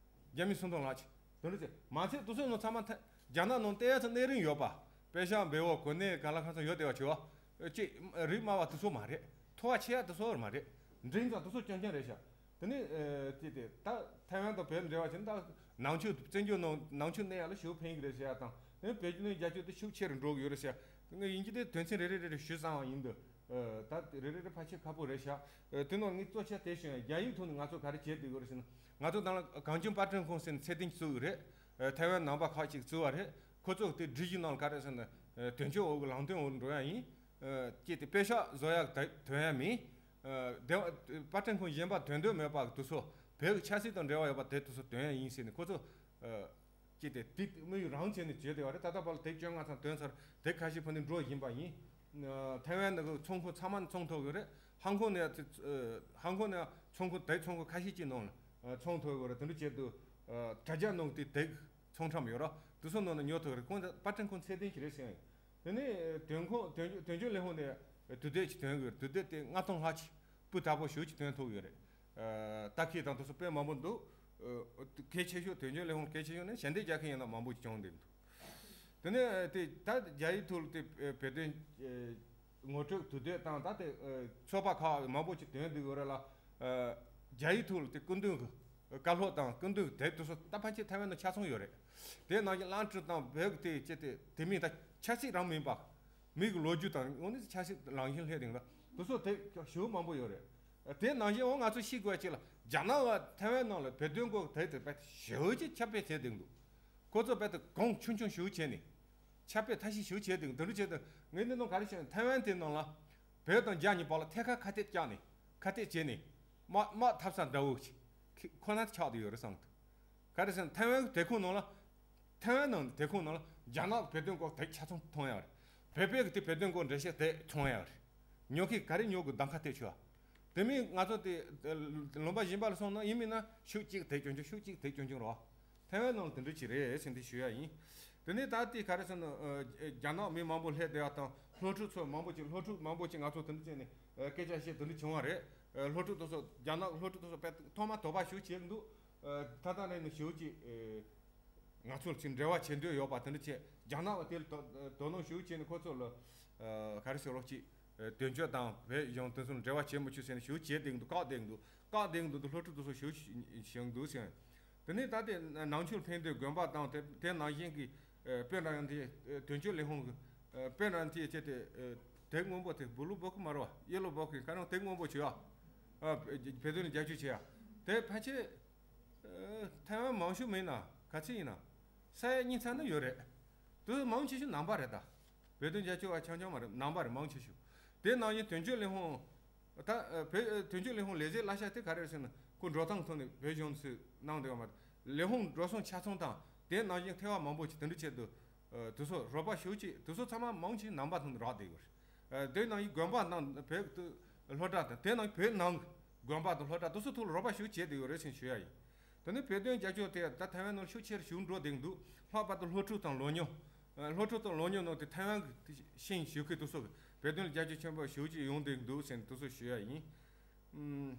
རྒྱ་མི་སུམ་སྟོང་ལྷག་ཅིག་དེ་འདྲ་ཟེར། མ་ཚད་དེ་ཚོ་ནང་ཚང་མ་ཐ། རྒྱ་ནག་ནང་བལྟས་ཡ་ཚོ་གནས་རིན་ཡོད་པ། དཔེ་བཞག་འབེལ་པོ། གོ་གནས། ག་ལ་གང་ཚང་ཡོད་བསྡད་པ་བྱེད་པ། ཅིག་རིགས་དམའ་བ་དེ་ཚོ་མ་རེད། མཐོ་བ་ཆེ་ཡ་དེ་ཚོ་མ་རེད། འབྲིང་ཙམ་དེ་ཚོ་རྐྱང་རྐྱང་རེད་ཤག། དེ་ནས་ཨ་དེ་དེ་ད་ཐའེ་ཝན་དང་བོད་འབྲེལ་བ་བྱས་ན། ད་ནང་ཆོས་བཙན་བྱོལ་ནང་ནང་ཆོས་གནས་ཡ་ལ་ཞེ་པོ་ཕན་གི་རེད་ཟེར་ཡ་དང་། དེ་ནས་བོད་བརྒྱུད་ནང་རྒྱ་སྐྱོད་དེ་ཤུགས་ཆེ་རུ་འགྲོ་གི་ཡོད་རེད་ཟེར་ཡ། ངས་ཡིན་གཅིག་དེ་དོན་ཚན་རེ་རེ་རེ་རེ་ཞུས་ཚར་བ་ཡིན་འདུག། ཨ། ད་རེ་རེ་རེ་ཕལ་ཆེར་ཁག་པོ་རེད་ཤག། ཨ། དེ་ནང་ངས་གཙོ་ཆེ་དེ་ཞུ་ཡ། རྒྱ་ཡིག་ཐོག་ནས་ང་ཚོ་ག་རེ་བྱས་བསྡད་ཡོད་རེད་ཟེར་ན། ང་ཚོ་ད་ལ་གངས་ལྗོངས་དཔར་སྐྲུན་ཁང་ཟེར་ནས་ཚད་ལྡན་གྱི་བཙུགས་ཡོད་རེད། ཨ། ཐའེ་ཝན་ནང་པ་ཁག་ཅིག་བཙུགས་པ་རེད། ཁོ་ཚོ་གི་དེ་སྒྲིག་གཞི་ནང་ལ་ག་རེ་ཟེར་ན། ཨ། དོན་གཅོད་འོག་གི་ལམ་སྟོན་འོག་འགྲོ་ཡ་ཡིན། ཨ། ཅེས་དེ་དཔེ་ཤག་བཟོ་ཡག་དེ་དོན་ཡ་མིན། ཨ། དེ་དཔར་སྐྲུན་ཁང་གཞན་པ་དོན་དོན་མེད་པ་དེ་ཚོ། བོད་ཀྱི་ཆབ་སྲིད་དང་འབྲེལ་བ་ཡོད་པ་དེ་དེ་ཚོ་དོན་ཡ་ཡིན་ཟེར་ནས་ཁོ་ཚོ། ཨ། ཅེས་དེ་དེ་དམིགས་ཡུལ་རང་བྱས་ནས་བྱས་བསྡད་པ་རེད། ད་ལྟ་བར་ལ་དེབ་བཅོ་ལྔ་ཙམ་ཐོན་ཚར། དེབ་ཁ་ཤས་ཕུལ་ནས་འགྲོ་བཞིན་པ་ཡིན། ཨ། ཐའེ་ཝན་ནང་གི་ཚོང་ཁང་ཚང་མ་ཚོང་ཐུབ་ཡོད་རེད། ཧང་ཀོང་ནས། ཨ། ཧང་ཀོང་ནས་ཚོང་ཁང་། དེབ་ཚོང་ཁང་ཁ་ཤས་ཅིག་ནང་ལ། ཨ། ཚོང་ཐུབ་ཡོད་རེད། དེ་འདྲ་བྱས་དུས། ཨ། དྲ་རྒྱ་ནང་གི་དེ་དེབ་ཚོང་ཁྲོམ་ཡོད་རེད། དེ་ཚོ་ནང་ནས་ཉོ་ཐུབ་རེད། ཁོང་ཚོ་དཔར་སྐྲུན་ཁང་ཚད་ལྡན་ཞིག་རེད་ཟེར་ཡ་ཡིན། དེ་ནས་དོན་ཁང་། དོན་དོན་གཅོད་ལས་ཁུངས་ནས་དུས་དེབ་ཅིག་ཐོན་གི་རེད། དུས་དེབ་དེ་ལྔ་སྟོང་ལྷག་ཅིག་སྤུས་དག་པོ་ཞེ་པོ་ཅིག་ཐོན་ཐུབ་ཡོད་རེད། ཨ། ལྟ་མཁན་དང་དེ་ཚོ་དཔེ་མང་པོ་འདུག། ཨ། གལ་ཆེ་ཤོས། དོན་གཅོད་ལས་ཁུངས་གལ་ཆེ་ཤོས་ནི་ཞལ་འདེབས་རྒྱག་མཁན་ཡིན་ན་མང་པོ་ཅིག་བྱུང་བསྡད་འདུག། དེ་ནས་དེ་ད་རྒྱ་ཡིག་ཐོག་ལ་དེ་བོད་དོན་ངོ་སྤྲོད་དུས་དེབ་དང་། ད་དེ་ཚོགས་པ་ཁག་མང་པོ་ཅིག་ཐོན་བསྡད་ཡོད་རེད་ལ། ཨ། རྒྱ་ཡིག་ཐོག་ལ་དེ་སྐུ་མདུན་གྱི་བཀའ་སློབ་དང་། སྐུ་མདུན་གྱི་དེབ་དེ་ཚོ་ད་ཕལ་ཆེར་ཐའེ་ཝན་ནང་ཆ་ཚང་ཡོད་རེད། དེ་ནང་བཞིན་གླིང་སྤྲུལ་དང་བོད་ཀྱི་དེ་ཅི་སྟེ་དེ་མིན། ད་ཆབ་སྲིད་རང་མིན་པ། མི་གི་ལོ་རྒྱུས་དང་། འོ་ནི་ཆབ་སྲིད་ལངས་ཤིང་སླེབས་དེང་ལ་དེ་ཚོ་དེབ་ཞེ་པོ་མང་པོ་ཡོད་རེད། དེ་ནང་བཞིན་འོ་ང་ཚོ་ཤེས་དགོས་ཅིག་ལ། རྒྱ་ནག་བ་ཐའེ་ཝན་ནང་ལ་བོད་དོན་སྐོར་དེབ་དེ་དཔེ་ཞེ་པོ་ཅིག་ཁྱབ་སྤེལ་བྱས་བསྡད་འདུག། ཁོ་ཚོ་དཔེ་དེ་གོང་ཆུང་ཆུང་ཞེ་པོ་བྱས་ནས་ཁྱབ་སྤེལ་ཐབས་ཤེས་ཞེ་པོ་བྱས་བསྡད་འདུག། དེ་འདྲ་བྱས་དུས་ངས་འདི་ནང་ག་རེ་བཤད་ན། ཐའེ་ཝན་དེ་ནང་ལ་བོད་དང་རྒྱ་གཉིས་བར་ལ་ཐད་ཀར་ཁ་གཏད་བཅག་ནས། ཁ་གཏད་བྱས་ནས་དམག་དམག་འཐབ་ས་འདྲ་བོ་ཞིག་ཁོ་ན་ཆགས་བསྡད་ཡོད་རེད་བསམ་འདུག། ག་རེ་ཟེར་ན། ཐའེ་ཝན་གྱི་དེབ་ཁང་ནང་ལ། ཐའེ་ཝན་ནང་དེབ་ཁང་ནང་ལ་རྒྱ་ནག་གི་བོད་དོན་སྐོར་དེབ་ཆ་ཚང་མཐོང་ཡག་རེད། བོད་པའི་གི་དེ་བོད་དོན་སྐོར་འགྲེལ་བཤད་དེབ་མཐོང་ཡག་རེད། ཉོ་མཁན་ག་རེ་ཉོ་དགོས་གདམ་ཁ་སྟེར་ཆོག། དེ་མིན་ང་ཚོ་དེ་ལུང་པ་གཞན་པ་ལ་སོང་ན། ཡིན་མིན་ན་ཤོག་གཅིག་དེབ་སྐྱོན་ཆུང་། ཤོག་གཅིག་དེབ་སྐྱོན་ཆུང་རེད་བ། ཐའེ་ཝན་ནང་ལ་དེ་འདྲ་ཅིག་རེད་ཟེར་འདི་ཞུ་ཡག་ཡིན། དེ་ནས་ད་ལྟའི་ག་རེ་ཟེར་ན། ཨ། རྒྱ་ནག་མི་མང་པོ་སླེབས་བསྡད་ཡག་དང་། སློབ་ཕྲུག་ཚོ་མང་པོ་ཅིག། སློབ་ཕྲུག་མང་པོ་ཅིག་ང་ཚོ་དེ་འདྲ་བྱས་ནས། ཨ། སྐད་ཆ་བཤད་དེ་འདྲ་བྱུང་བ་རེད། ཨ། སློབ་ཕྲུག་དེ་ཚོ། རྒྱ་ནག་སློབ་ཕྲུག་དེ་ཚོ་དཔེ་ཐོག་མ་དོགས་པ་ཞེ་པོ་བྱས་འདུག། ཨ། ད་ལྟ་ནས་ནི་ཞེ་པོ་ཅིག། ཨ། ང་ཚོར་ཅིག་འབྲེལ་བ་བྱེད་འདོད་ཡོད་པ་དེ་འདྲ་བྱས། རྒྱ་ནག་བ་དེ་ལ་དོ་དོ་སྣང་ཞེ་པོ་བྱས་ནས། ཁོ་ཚོ་ལ། ཨ། ག་རེ་ཟེར་རོགས་ཅིག། ཨ། དོན་གཅོད་དང་བོད་གཞུང་དེ་ཚོ་ལ་འབྲེལ་བ་བྱེད་མི་ཆོག་ཟེར་ནས་ཞེ་པོ་བྱས་བསྡད་འདུག། བཀག་བསྡད་འདུག། བཀག་བསྡད་འདུག། དེ་སློབ་ཕྲུག་དེ་ཚོ་ཞེ་པོ་ཞེ་པོ་འདུག་ཟེར། དེ་ནས་ད་དེ་ནང་ཆོས་ཕན་བདེ་དགོན་པ་དང་། དེ་དེ་ནང་བཞིན་གྱི། ཨ། དཔལ་རང་དེ། ཨ། དོན་གཅོད་ལས་ཁུངས་ཀྱི། ཨ། དཔལ་རང་དེ་བྱས་ཏེ། ཨ། དེབ་སྔོན་པོ་དེ་བུ་ལུ་བོ་ཁི་མ་རེད་བ། ཡེ་ལོ་བོ་ཁི། ག་རེ་དེབ་སྔོན་པོ་བྱོས་ཨ། ཨ། བོད་དོན་ལ་རྒྱབ་སྐྱོར་བྱེད་ཡ། དེ་ཕལ་ཆེར། ཨ། ཐའེ་ཝན་མང་ཤོས་མིན་ན་ག་ཚད་ཡིན་ན། ས་ཡ་གཉིས་ཚན་ན་ཡོད་རེད། དེ་མང་ཆེ་ཤོས་ནང་པ་རེད་ད། བོད་དོན་རྒྱབ་སྐྱོར་བ་རྐྱང་རྐྱང་མ་རེད། ནང་པ་རེད་མང་ཆེ་ཤོས། དེ་ནང་བཞིན་དོན་གཅོད་ལས་ཁུངས། ད། ཨ། བོད་དོན་གཅོད་ལས་ཁུངས་ལས་བྱེད་གླ་ཆ་དེ་ག་རེ་རེད་ཟེར་ན། ཁོ་འགྲོ་སྟངས་ཐོག་ནས་བོད་གཞུང་ཚོས་གནང་བསྡད་པ་མ་རེད། ལས་ཁུངས་འགྲོ་སོང་ཆ་ཚང་དང་། དེ་ནང་བཞིན་ཐེ་བ་མང་པོ་ཅིག་དེ་འདྲ་བྱས་འདུག། ཨ། དེ་ཚོ་རོགས་པ་ཞེ་པོ་ཅིག། དེ་ཚོ་ཚང་མ་མང་ཆེ་ནང་པ་ཐོག་ནས་རག་བསྡད་ཡོད་རེད། ཨ། དེ་ནང་བཞིན་དགོན་པ་དང་བོད་དུ་སློབ་གྲྭ་དང་། དེ་ནང་བོད་ནང་དགོན་པ་དང་སློབ་གྲྭ་དེ་ཚོ་ཐོག་ལ་རོགས་པ་ཞེ་པོ་བྱས་བསྡད་ཡོད་རེད་ཟེར་ཞུ་ཡ་ཡིན། དེ་ནས་བོད་དོན་རྒྱབ་སྐྱོར་དེ་ད་ཐའེ་ཝན་ནང་ཤུགས་ཆེ་རུ་ཞུགས་འགྲོ་བསྡད་འདུག། ལྷག་པར་དུ་སློབ་ཕྲུག་དང་ལོ་ཉོ། ཨ། སློབ་ཕྲུག་དང་ལོ་ཉོ་ནང་དེ་ཐའེ་ཝན་གྱི་ཤེས་ཡོན་ཞུ་མཁན་དེ་ཚོ་གིས་བོད་དོན་ལ་རྒྱབ་སྐྱོར་ཆེན་པོ་ཞེ་པོ་ཅིག་ཡོང་བསྡད་འདུག་ཟེར་ནས་དེ་ཚོ་ཞུ་ཡ་ཡིན། ཨུམ།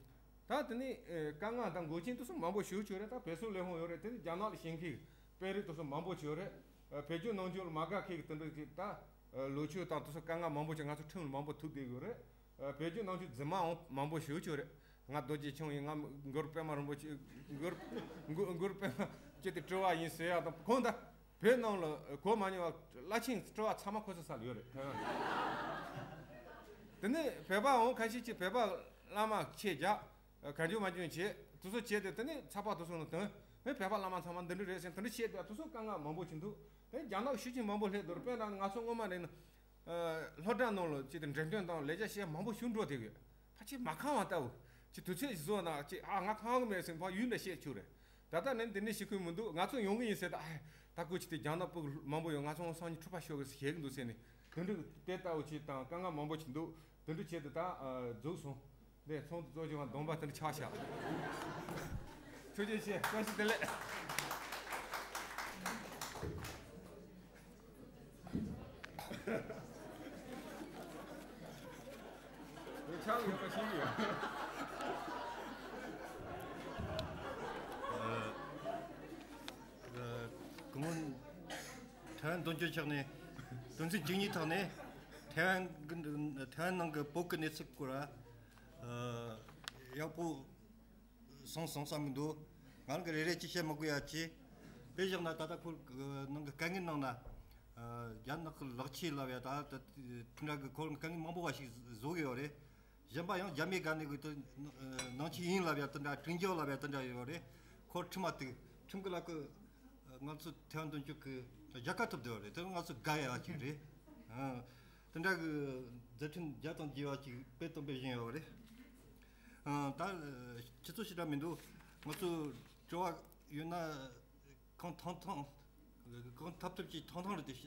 ད་དེ་ནས་ཨེ་དཀའ་ངལ་དང་འགོག་རྐྱེན་དེ་ཚོ་མང་པོ་ཞེ་པོ་ཅིག་ཡོད་རེད། ད་བོད་སོག་ལས་ཁུངས་ཡོད་རེད། དེ་ནས་རྒྱ་ནག་ལ་ཞེན་མཁན་གྱི་དཔོན་རིགས་དེ་ཚོ་མང་པོ་ཅིག་ཡོད་རེད། ཨ་བོད་བརྒྱུད་ནང་བརྒྱུད་ལ་མ་དགའ་མཁན་གྱི་དེ་འདྲ་གི་ད་ཨ་ལོ་ཆོས་དང་དེ་ཚོ་དཀའ་ངལ་མང་པོ་ཅིག་ང་ཚོ་ཁྲིམས་ལ་མང་པོ་ཐུག་བསྡད་ཡོད་རེད། ཨ་བོད་བརྒྱུད་ནང་བརྒྱུད་རྫུན་མའང་མང་པོ་ཞེ་པོ་ཅིག་ཡོད་རེད། ང་རྡོ་རྗེ་འཆང་ཡིན། ང་མགུར་པདྨ་རིན་པོ་ཆེ། མགུར་མགུར་མགུར་པདྨ་ཅི་དེ་སྤྲུལ་བ་ཡིན་ཟེར་ཡག་དང་གང་ལྟར་བོད་ནང་ལ་གོ་མ་མྱོང་བ་བླ་ཆེན་སྤྲུལ་བ་ཚང་མ་ཁོ་ཚོ་ས་ལ་ཡོད་རེད། དེ་ནས་བོད་པའང་ཁ་ཤས་ཀྱིས་བོད་པ་བླ་མ་ཆོས་རྒྱག་གར་འགྱུར་མ་འགྱུར་བྱེད་དེ་ཚོ་བྱས་ཏེ། དེ་ནས་ཚགས་པར་དེ་ཚོ་ནང་དོན་ནི་བོད་པ་བླ་མ་ཚང་མ་འདི་འདྲ་རེད་ཟེར་དེ་འདྲ་བཤད་དེ། དེ་ཚོ་དཀའ་ངལ་མང་པོ་ཞིག་འདུག་དེ་རྒྱ་ནག་ཤུགས་ཆེན་མང་པོ་སླེབས་འདུག་དཔེར་ན་ང་ཚོ་སྔོན་མ་རེད་ན། ཨ་སློབ་གྲྭ་ནང་ལ་ཅིག་དང་འགྲེམས་སྟོན་དང་ལས་བྱ་བྱེད་མང་པོ་ཞིག་འགྲོ་བསྡད་ཡོད། ཕལ་ཆེར་མ་ཁང་བ་ལྟ་བུ། ཅིག་དུས་ཚོད་བཟོ་ན་ཅིག་ཨ་ང་ཁང་གི་མེད་ཟེར་ཕར་ཡུལ་འདྲ་བཤད་ཆོག་རེད། ད་ལྟ་ནས་འདི་འདྲ་བྱེད་ཁུལ་མི་འདུག་ང་ཚོ་ཡོང་གི་ཡིན་ཟེར། ད་ཨ་ད་སྐུ་ཅིག་དེ་རྒྱ་ནག་ཕྲུ་གུ་མང་པོ་ཡོད། ང་ཚོ་སང་ཉིན་འཁྲུག་པ་ཤོར་གི་ཟེར་བཤད་གི་འདུག་ཟེར་ནས་དེ་འདྲ་དེ་ལྟ་བུ་ཅིག་དང་དཀའ་ངལ་མང་པོ་ཅིག་འདུག་དེ་འདྲ་བྱས་ཏེ་ད་ཨ་རྫོགས་སོང་། འདི་ཚོགས་འདུ་གཙོ་ཆེ་བ་གདོང་པ་དེ་འདྲ་ཆགས་ཤག་ཐུགས་རྗེ་ཆེ། བཀྲ་ཤིས་བདེ་ལེགས། འདི་ཆགས་ཡོད་པ་ཤེས་ཀྱི་ཡོད། ཨ་ཨ་གོང་མ་ཐའེ་ཝན་དོན་གཅོད་ཕྱོགས་ནས་དོན་ཚན་བཅུ་གཉིས་ཐོག་ནས་ཐའེ་ཝན་གི་ཐའེ་ཝན་ནང་གི་བོད་ཀྱི་གནས་ཚུལ་སྐོར་ཨ་ཡག་པོ་སོང་སོང་བསམ་གི་འདུག་ང་རང་གི་རེ་རེ་ཅིག་བཤད་མི་དགོས་ཡ་ཅིག་དཔེ་བཞག་ན་ད་ལྟ་ཁོ་ནང་གི་དཀའ་ངལ་ནང་ན་ཨ་རྒྱ་ནག་གི་ལག་ཆས་ལབ་ཡ་ད་ད་དེ་འདྲ་གི་ཁོ་དཀའ་ངལ་མང་པོ་བ་ཞིག་བཟོ་གི་ཡོད་རེད། གཞན་པ་ཡང་རྒྱ་མི་སྒང་ནས་གི་དེ་ནང་ཆོས་ཡིན་ལབ་ཡ་དེ་འདྲ། ཀྲིན་ཅོ་ལབ་ཡ་དེ་འདྲ་ཡོད་རེད། ཁོ་ཁྲིམས་མ་ཐུག་ཁྲིམས་ཀྱི་ལག་གི་ང་ཚོ་ཐའེ་ཝན་དོན་གཅོད་ཀྱི་རྒྱལ་ཁ་ཐོབ་བསྡད་ཡོད་རེད། དེ་ང་ཚོ་དགའ་ཡ་ཅིག་རེད། ཨ་དེ་འདྲ་གི་མཛད་འཕྲིན་བརྒྱ་དང་བརྒྱད་པ་ཅིག་དཔེ་སྟོན་པའི་བཞིན་ཡོད་རེད། ཨ་ད་ཁྱེད་ཚོ་ཞེ་དྲག་མི་འདུག་ང་ཚོ་དྲི་བ་ཡོད་ན། གང་ཐང་ཐང་། གང་ཐབས་ཐབས་ཀྱིས་ཐང་ཐང་རེད་དེ་ཤ་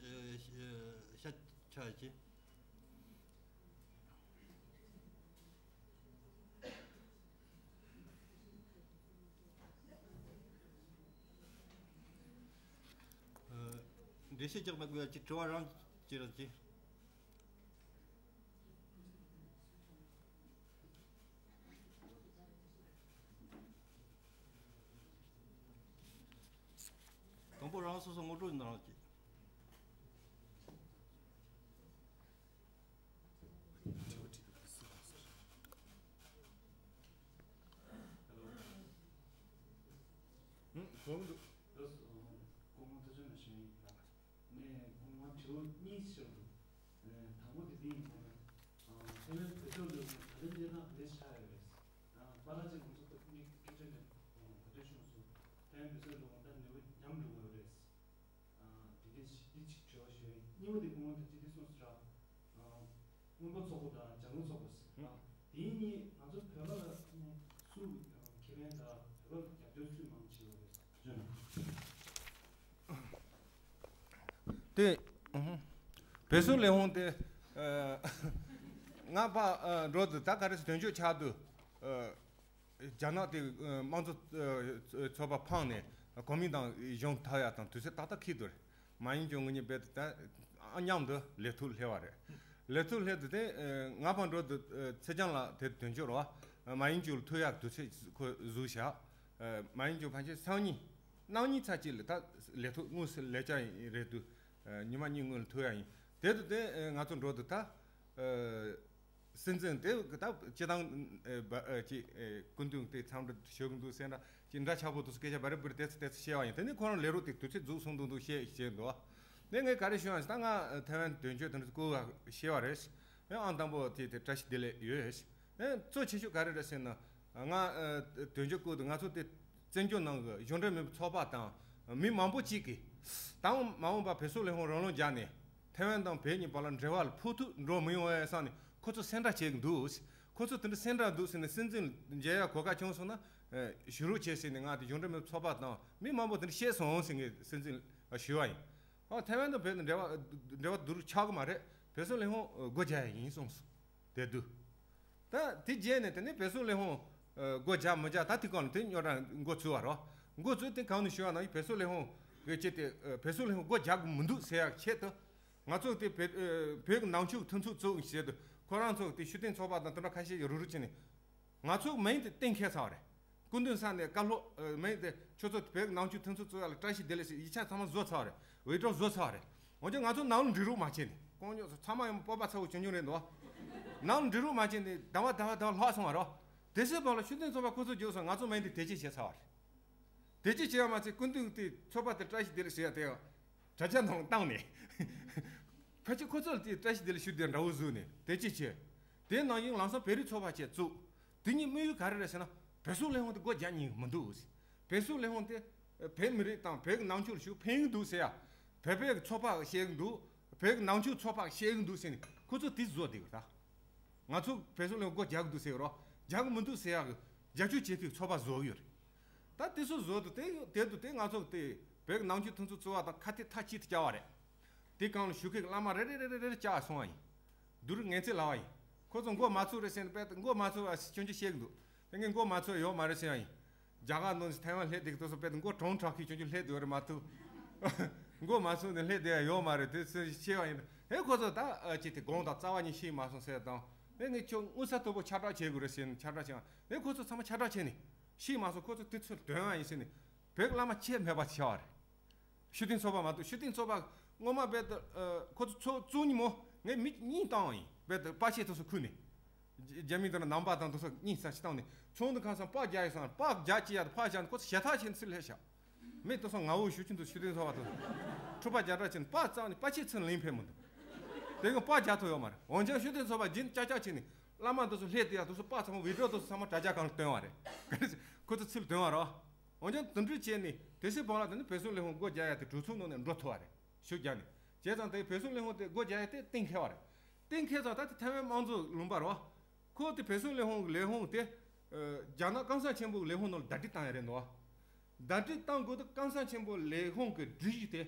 ཤ་ཆ་ཡ་ཅི། འགྲེལ་བཤད་རྒྱག་མ་དགོས་ཡ་ཅི། དྲི་བ་རང་ཅི་ར་ཅི། དང་པོ་རང་སོ་སོ་ངོ་སྤྲོད་གནང་རོགས་གྱིས། ཧུམ། གོང་དུ། སྐུ་ངོ་ཐུགས་རྗེ་ཆེ་ཞུ་ཡིན། ནས་སྐུ་ངོ་དྲི་བ་གཉིས་ཤོད་འདུག་དང་པོ་དེ་འདི་ཡིན་ཟེར་ན། ཨ་ཐའེ་ཝན་བོད་སྐྱོར་ལས་ཁུངས་ད་ལན་གནས་སྟངས་ག་འདྲ་ཆགས་ཡོད་རེད། ཨ་པཱ་ལགས་ཀྱིས་གོང་ས་མཆོག་སྐུ་ཕྲེང་བཅུ་བདུན་ནས་གོ་ཐོས་བྱུང་སོང་། ཐའེ་ཝན་བོད་སྐྱོར་ལས་ཁུངས་ད་ནུས་པ་ཉམས་འགྲོ་གི་ཡོད་རེད། ཨ་དེ་འདྲ་ཞིག་འདི་གཅིག་དྲི་བ་ཞུ་ཡིན། གཉིས་པ་དེ་སྐུ་ངོ་ད་ཅི་འདི་གསུངས་སོང་ར། ཨ་སྔོན་འགོག་ཚོགས་པ་དང་ལྗང་གུ་ཚོགས་པ་ཟེར་ན། དེ་གཉིས་ང་ཚོ་བོད་པ་ལ་སུ་ཁེ་ཕན་དང་བོད་པ་ལ་རྒྱབ་སྐྱོར་སུས་མང་བྱེད་དགོས་རེད། དེ་བོད་སོག་ལས་ཁུངས་དེ་ཨ་ང་ཕར་ཨ་འགྲོ་དུས་ད་ག་རེ་ཟེར་དོན་གཅོད་ཆགས་དུས་ཨ་རྒྱ་ནག་དེ་ཨ་དམངས་གཙོ་ཨ་ཚོགས་པ་འཕངས་ནས་གོ་མིན་ཏང་གཞུང་ཐོབ་ཡ་དང་དུས་ཚོད་ཏག་ཏག་འཁེལ་འདུག་རེད། མ་ཡིན་ཀྱང་ངེད་གཉིས་རྦད་དེ་ད་ཨ་མཉམ་དུ་ལས་ཐོག་སླེབས་པ་རེད། ལས་ཐོག་སླེབས་དུས་དེ་ཨ་ང་ཕར་འགྲོ་དུས་ཨ་ཚེ་རྒྱང་ལགས་དེ་དོན་གཅོད་རེད་བ། མ་ཡིན་ཀྱང་ཐོབ་ཡག་དུས་ཚོད་ཁོ་བཟོས་བཞག་མ་ཡིན་ཀྱང་ཕལ་ཆེར་སང་ཉིན་གནངས་ཉིན་ཚར་གཅིག་ལ་ད་ལས་ཐོག་དངོས་སུ་ལས་བྱ་ཡིན་རེད་དུས་ཉི་མ་གཉིས་སྔོན་ལ་ཐོབ་ཡག་ཡིན། དེ་དུས་དེ་ང་ཚོ་འགྲོ་དུས་ད་སྲིད་འཛིན་དེ་ད་སྤྱི་བཏང་ཨེ་བ་ཨེ་ཅི་ཨེ་སྐུ་མདུན་དེ་འཚམས་འདྲི་ཞུ་གི་འདུག་ཟེར་འདྲ་ཅིག་འདྲ་ཆགས་པོ་འདུག་སྐད་ཆ་བ་རེ་བུ་རེ་དེ་ཚོ་དེ་ཚོ་བཤད་པ་ཡིན། དེ་ནས་ཁོ་རང་ལས་རོགས་དེ་དུས་ཚོད་རྫོགས་སོང་འདུག་འདུག་བཤད་བཤད་འདུག་ནས་ངས་ག་རེ་ཞུ་ཡང་ད་ང་ཐའེ་ཝན་དོན་གཅོད་དེ་འདྲ་སྐོར་བ་ཤེས་པ་རེད། ཨེ་ཨང་དང་པོ་དེ་དེ་བཀྲ་ཤིས་བདེ་ལེགས་ཡོད། ཨེ་གཙོ་ཆེ་ཤོས་ག་རེ་རེད་ཟེར་ན་ང་ཨེ་དོན་གཅོད་སྐོར་དུ་ང་ཚོ་དེ་བཙན་བྱོལ་ནང་གི་གཞུང་འབྲེལ་མིན་པའི་ཚོགས་པ་དང་མི་མང་པོ་གཅིག་གིས་ད་མ་འོངས་པ་བོད་སོག་ལས་ཁུངས་རང་ལོག་རྒྱག་ནས་ཐའེ་ཝན་དང་བོད་གཉིས་བར་ལ་འབྲེལ་བ་ལ་ཕོག་ཐུག་འགྲོ་མི་ཡོང་བའི་བསམ་ནས་ཁོ་ཚོ་སེམས་ཁྲལ་བྱེད་ཀྱི་འདུག་ཁོ་ཚོ་དེ་འདྲ་སེམས་ཁྲལ་འདུག་ཟེར་ནས་སྲིད་འཛིན་མཇལ་ཡ་གོ་སྐབས་བྱུང་སོང་ན་ཞུ་རོགས་བྱེད་ཟེར་ནས་ང་དེ་གཞུང་འབྲེལ་མིན་པའི་ཚོགས་པ་དང་མི་མང་པོ་དེ་འདྲ་བཤད་སོང་ཟེར་ངས་སྲིད་འཛིན་ལ་ཞུས་པ་ཡིན། ཨ་ཐའེ་ཝན་དང་བོད་དང་འབྲེལ་བ་འབྲེལ་བ་སྡུག་རུ་ཆགས་ཀྱི་མ་རེད། བོད་སོག་ལས་ཁུངས་སྒོ་རྒྱག་ཡ་ཡིན་གསུངས་སོང་། དེ་དུས། ད་དེ་རྗེས་ནས་དེ་ནས་བོད་སོག་ལས་ཁུངས་ཨ་སྒོ་རྒྱག་མི་རྒྱག་ད་དེ་གང་ལ་དེ་རྙོག་དྲ་འགོ་ཚུགས་པ་རོ། འགོ་ཚུགས་དེ་གང་ནས་ཞུ་བ་ན་བོད་སོག་ལས་ཁུངས་ཀྱི་ཆེད་དེ་ཨ་བོད་སོག་ལས་ཁུངས་སྒོ་རྒྱག་གི་མི་འདུག་ཟེར་ཡག་ཆེད་དུ། ང་ཚོ་དེ་བོད་ཨ་བོད་ཀྱི་ནང་ཆོས་ཀྱི་མཐུན་ཚོགས་བཙུགས་ཞེས་དུས་ཁོ་རང་ཚོ་དེ་ཤུགས་ལྡན་ཚོགས་པ་དང་དེ་འདྲ་ཁ་ཤས་ཀྱིས་རུབ་རུབ་བྱས་ནས་ ང་ཚོ་མིང་དེ་གཏན་འཁེལ་ཚར་བ་རེད། སྐུ་མདུན་ས་ནས་བཀའ་སློབ་ཨ་མིང་དེ་ཁྱོད་ཚོ་བོད་ནང་ཆོས་མཐུན་ཚོགས་གཙོ་ཡག་ལ་བཀྲ་ཤིས་བདེ་ལེགས་ཟེར་ཡིག་ཆ་ཚང་མ་བཟོ་ཚར་བ་རེད། འོས་སྒྲུབ་བཟོ་ཚར་བ་རེད། འོན་ཀྱང་ང་ཚོ་ནང་ལ་འབྲི་རོགས་མ་བྱས་ནས། ཀོང་ཉོག་ཚང་མ་ཡང་སྤོབས་པ་ཚ་བོ་ཆུང་ཆུང་རེད་འདུག། ནང་ལ་འབྲི་རོགས་མ་བྱས་ནས་ཟླ་བ་ཟླ་བ་ཟླ་བ་ལྷག་སོང་བ་རེད། དེ་སྲིད་བར་ལ་ཤུགས་ལྡན་ཚོགས་པ་ཁོ་ཚོ་བརྗོད་སོང་། ང་ཚོ་མིང་དེ་དེ་ཅི་བྱས་ཚར་བ་རེད། དེ་ཅི་བྱས་ཡང་མ་ཚད་སྐུ་མདུན་དེ་ཚོགས་པ་དེ་བཀྲ་ཤིས་བདེ་ལེགས་ཟེར་ཡ་དེ་ཡང་དྲ་རྒྱ་ནང་བཏང་ནས། ཕལ་ཆེར་ཁོ་ཚོ་ལ་དེ་བཀྲ་ཤིས་བདེ་ལེགས་ཞུ་དེ་འདྲ་བོ་བཟོས་ནས་དེ་ཅི་བྱས། དེ་ནང་བཞིན་ལམ་སང་བོད་རིགས་ཚོགས་པ་བཅས་བཙུགས། དེ་གཉིས་དམིགས་ཡུལ་ག་རེ་རེད་ཟེར་ན། བོད་སོག་ལས་ཁུངས་དེ་སྒོ་རྒྱག་སྙིང་མི་འདུག། བོད་སོག་ལས་ཁུངས་དེ་བོད་མི་རིགས་དང་བོད་ཀྱི་ནང་ཆོས་ལ་ཤུགས་ཕན་གྱི་འདུག་ཟེར་ཡ། བོད་པའི་ཚོགས་པ་བཤད་གི་འདུག། བོད་ཀྱི་ནང་ཆོས་ཚོགས་པ་བཤད་གི་འདུག་ཟེར་ནས་ཁོ་ཚོ་དེ་བཟོ་བསྡད་ཡོད་ད། ང་ཚོ་བོད་སོག་ལས་ཁུངས་སྒོ་རྒྱག་གི་འདུག་ཟེར་རོ། རྒྱག་གི་མི་འདུག་ཟེར་ཡག་གི་རྒྱབ་སྐྱོར་བྱེད་མཁན་ཚོགས་པ་བཟོ་གི་ཡོད་རེད། ད་དེ་ཚོ་བཟོ་དུས་དེ་དེ་དུས་དེ་ང་ཚོ་དེ་བོད་ཀྱི་ནང་ཆོས་མཐུན་ཚོགས་གཙོ་བ་དང་ཁ་གཏད་མཐའ་གཅིག་ཏུ་བཅར་བ་རེད། དེ་སྒང་ལ་ཞུ་མཁན་གྱི་བླ་མ་རེ་རེ་རེ་རེ་རེ་བཅར་སོང་བ་ཡིན། བསྡུ་རུབ་ངན་ཚད་ལབ་པ་ཡིན། ཁོ་ཚོ་མགོ་མ་ཚོས་རེད་ཟེར་ནས་དཔེ་མགོ་མ་ཚོས་པ་ཆུང་ཆུང་བཤད་གི་འདུག། དེ་ངས་མགོ་མ་ཚོས་ཡོད་མ་རེད་ཟེར་ཡ་ཡིན། རྒྱ་གར་ནང་ཐའེ་ཝན་སླེབས་དེ་དུས་སུ་དཔེ་མགོ་གྲོང་དྲགས་ཀྱི་ཆུང་ཆུང་སླེབས་དེ་ཡོད་རེད་མ་གཏོགས། མགོ་མ་ཚོས་ནས་སླེབས་དེ་ཡ་ཡོད་མ་རེད། དེ་ཚོས་བཤད་པ་ཡིན། ཧེ་ཁོ་ཚོ་ད་ཨ་ཅེ་དེ་དགོངས་དག་རྩ་བ་ཉིད་ཤེས་མ་སོང་ཟེར་དང་། ཨེ་ངས་ཁྱོད་དངུལ་ས་མཐོ་པོ་ཁྱབ་བསྒྲགས་བྱེད་དགོས་རེད་ཟེར་ནས་ཁྱབ་བསྒྲགས་བྱས། ཨེ་ཁོ་ཚོ་ཚང་མ་ཁྱབ་བསྒྲགས་བྱས་ནས་ཤེས་མ་སོང་། ཁོ་ཚོ་དེ་ཚོར་དོན་ཨ་ཡིན་ཟེར་ནས་བོད་བླ་མ་ཁྱད་མེད་པ་བྱས་པ་རེད། ཤུགས་ལྡན་ཚོགས་པ་མ་གཏོགས། ཤུགས་ལྡན་ཚོགས་པ་སྔོན་མ་རྦད་དེ་ཨ་ཁོ་ཚོ་ཚོགས་བཙུགས་ཉིན་མོ་ངས་མི་གཉིས་བཏང་བ་ཡིན། རྦད་དེ་པར་ཆས་དེ་ཚོ་ཁུར་ནས། རྒྱ་མི་དང་ནང་པ་དང་དེ་ཚོ་གཉིས་ས་ཞིག་བཏང་ནས་ཆུང་དུ་ཁང་སང་པར་རྒྱག་ཡོད་སང་པར་རྒྱག་ཅི་ཡ་དང་ཕར་བཞག་ནས་ཁོ་ཚོ་ཞེ་ཐག་ཆེ་ནས་ཚུར་སླེབས་ཤག། མི་དེ་ཚོ་ང་འོ་ཞུ་ཆུང་དུ་ཤུགས་ལྡན་ཚོགས་པ་དང་འཁྲུག་པ་རྒྱག་གྲབས་བྱས་ནས་པར་བཙལ་ནས་པར་ཆས་ཚུར་ལེན་ཕེབས་མི་འདུག། དེ་གི་པར་རྒྱག་ཐུབ་ཡོད་མ་རེད། འོན་ཀྱང་ཤུགས་ལྡན་ཚོགས་པ་རྒྱུན་ཅག་ཅག་བྱས་ནས་བླ་མ་དེ་ཚོ་སླེབས་དེ་ཡ་དེ་ཚོ་པར་ཚང་མ་བི་ཌི་ཡོ་དེ་ཚོ་ཚང་མ་དྲ་རྒྱ་སྒང་ལ་བཏོན་པ་རེད། ཁོ་ཚོ་ཚུར་བཏོན་པ་རེད། འོན་ཀྱང་དེ་འདྲ་བྱས་ནས་དེ་སྲིད་བར་ལ་དེ་ནི་བོད་སོག་ལས་ཁུངས་སྒོ་རྒྱག་ཡ་དེ་གྲོས་ཚོགས་ནང་ནས་འགྲོ་ཐུབ་པ་རེད། ཤུགས་རྒྱག་ནས་བྱས་ཙང་དེ་བོད་སོག་ལས་ཁུངས་དེ་སྒོ་རྒྱག་ཡ་དེ་གཏན་འཁེལ་བ་རེད། གཏན་འཁེལ་ཙང་ད་དེ་ཐའེ་ཝན་དམངས་གཙོ་ལུང་པ་རེད་བ། ཁོ་དེ་བོད་སོག་ལས་ཁུངས་ཀྱི་ལས་ཁུངས་དེ་ཨ་རྒྱ་ནག་གང་ཟག་ཆེན་པོའི་ལས་ཁུངས་ནང་ལ་ཟླ་སྒྲིལ་བཏང་ཡ་རེད་འདུག་བ། ཟླ་སྒྲིལ་བཏང་དགོས་དུས་གང་ཟག་ཆེན་པོའི་ལས་ཁུངས་ཀྱི་སྒྲིག་གཞི་དེ་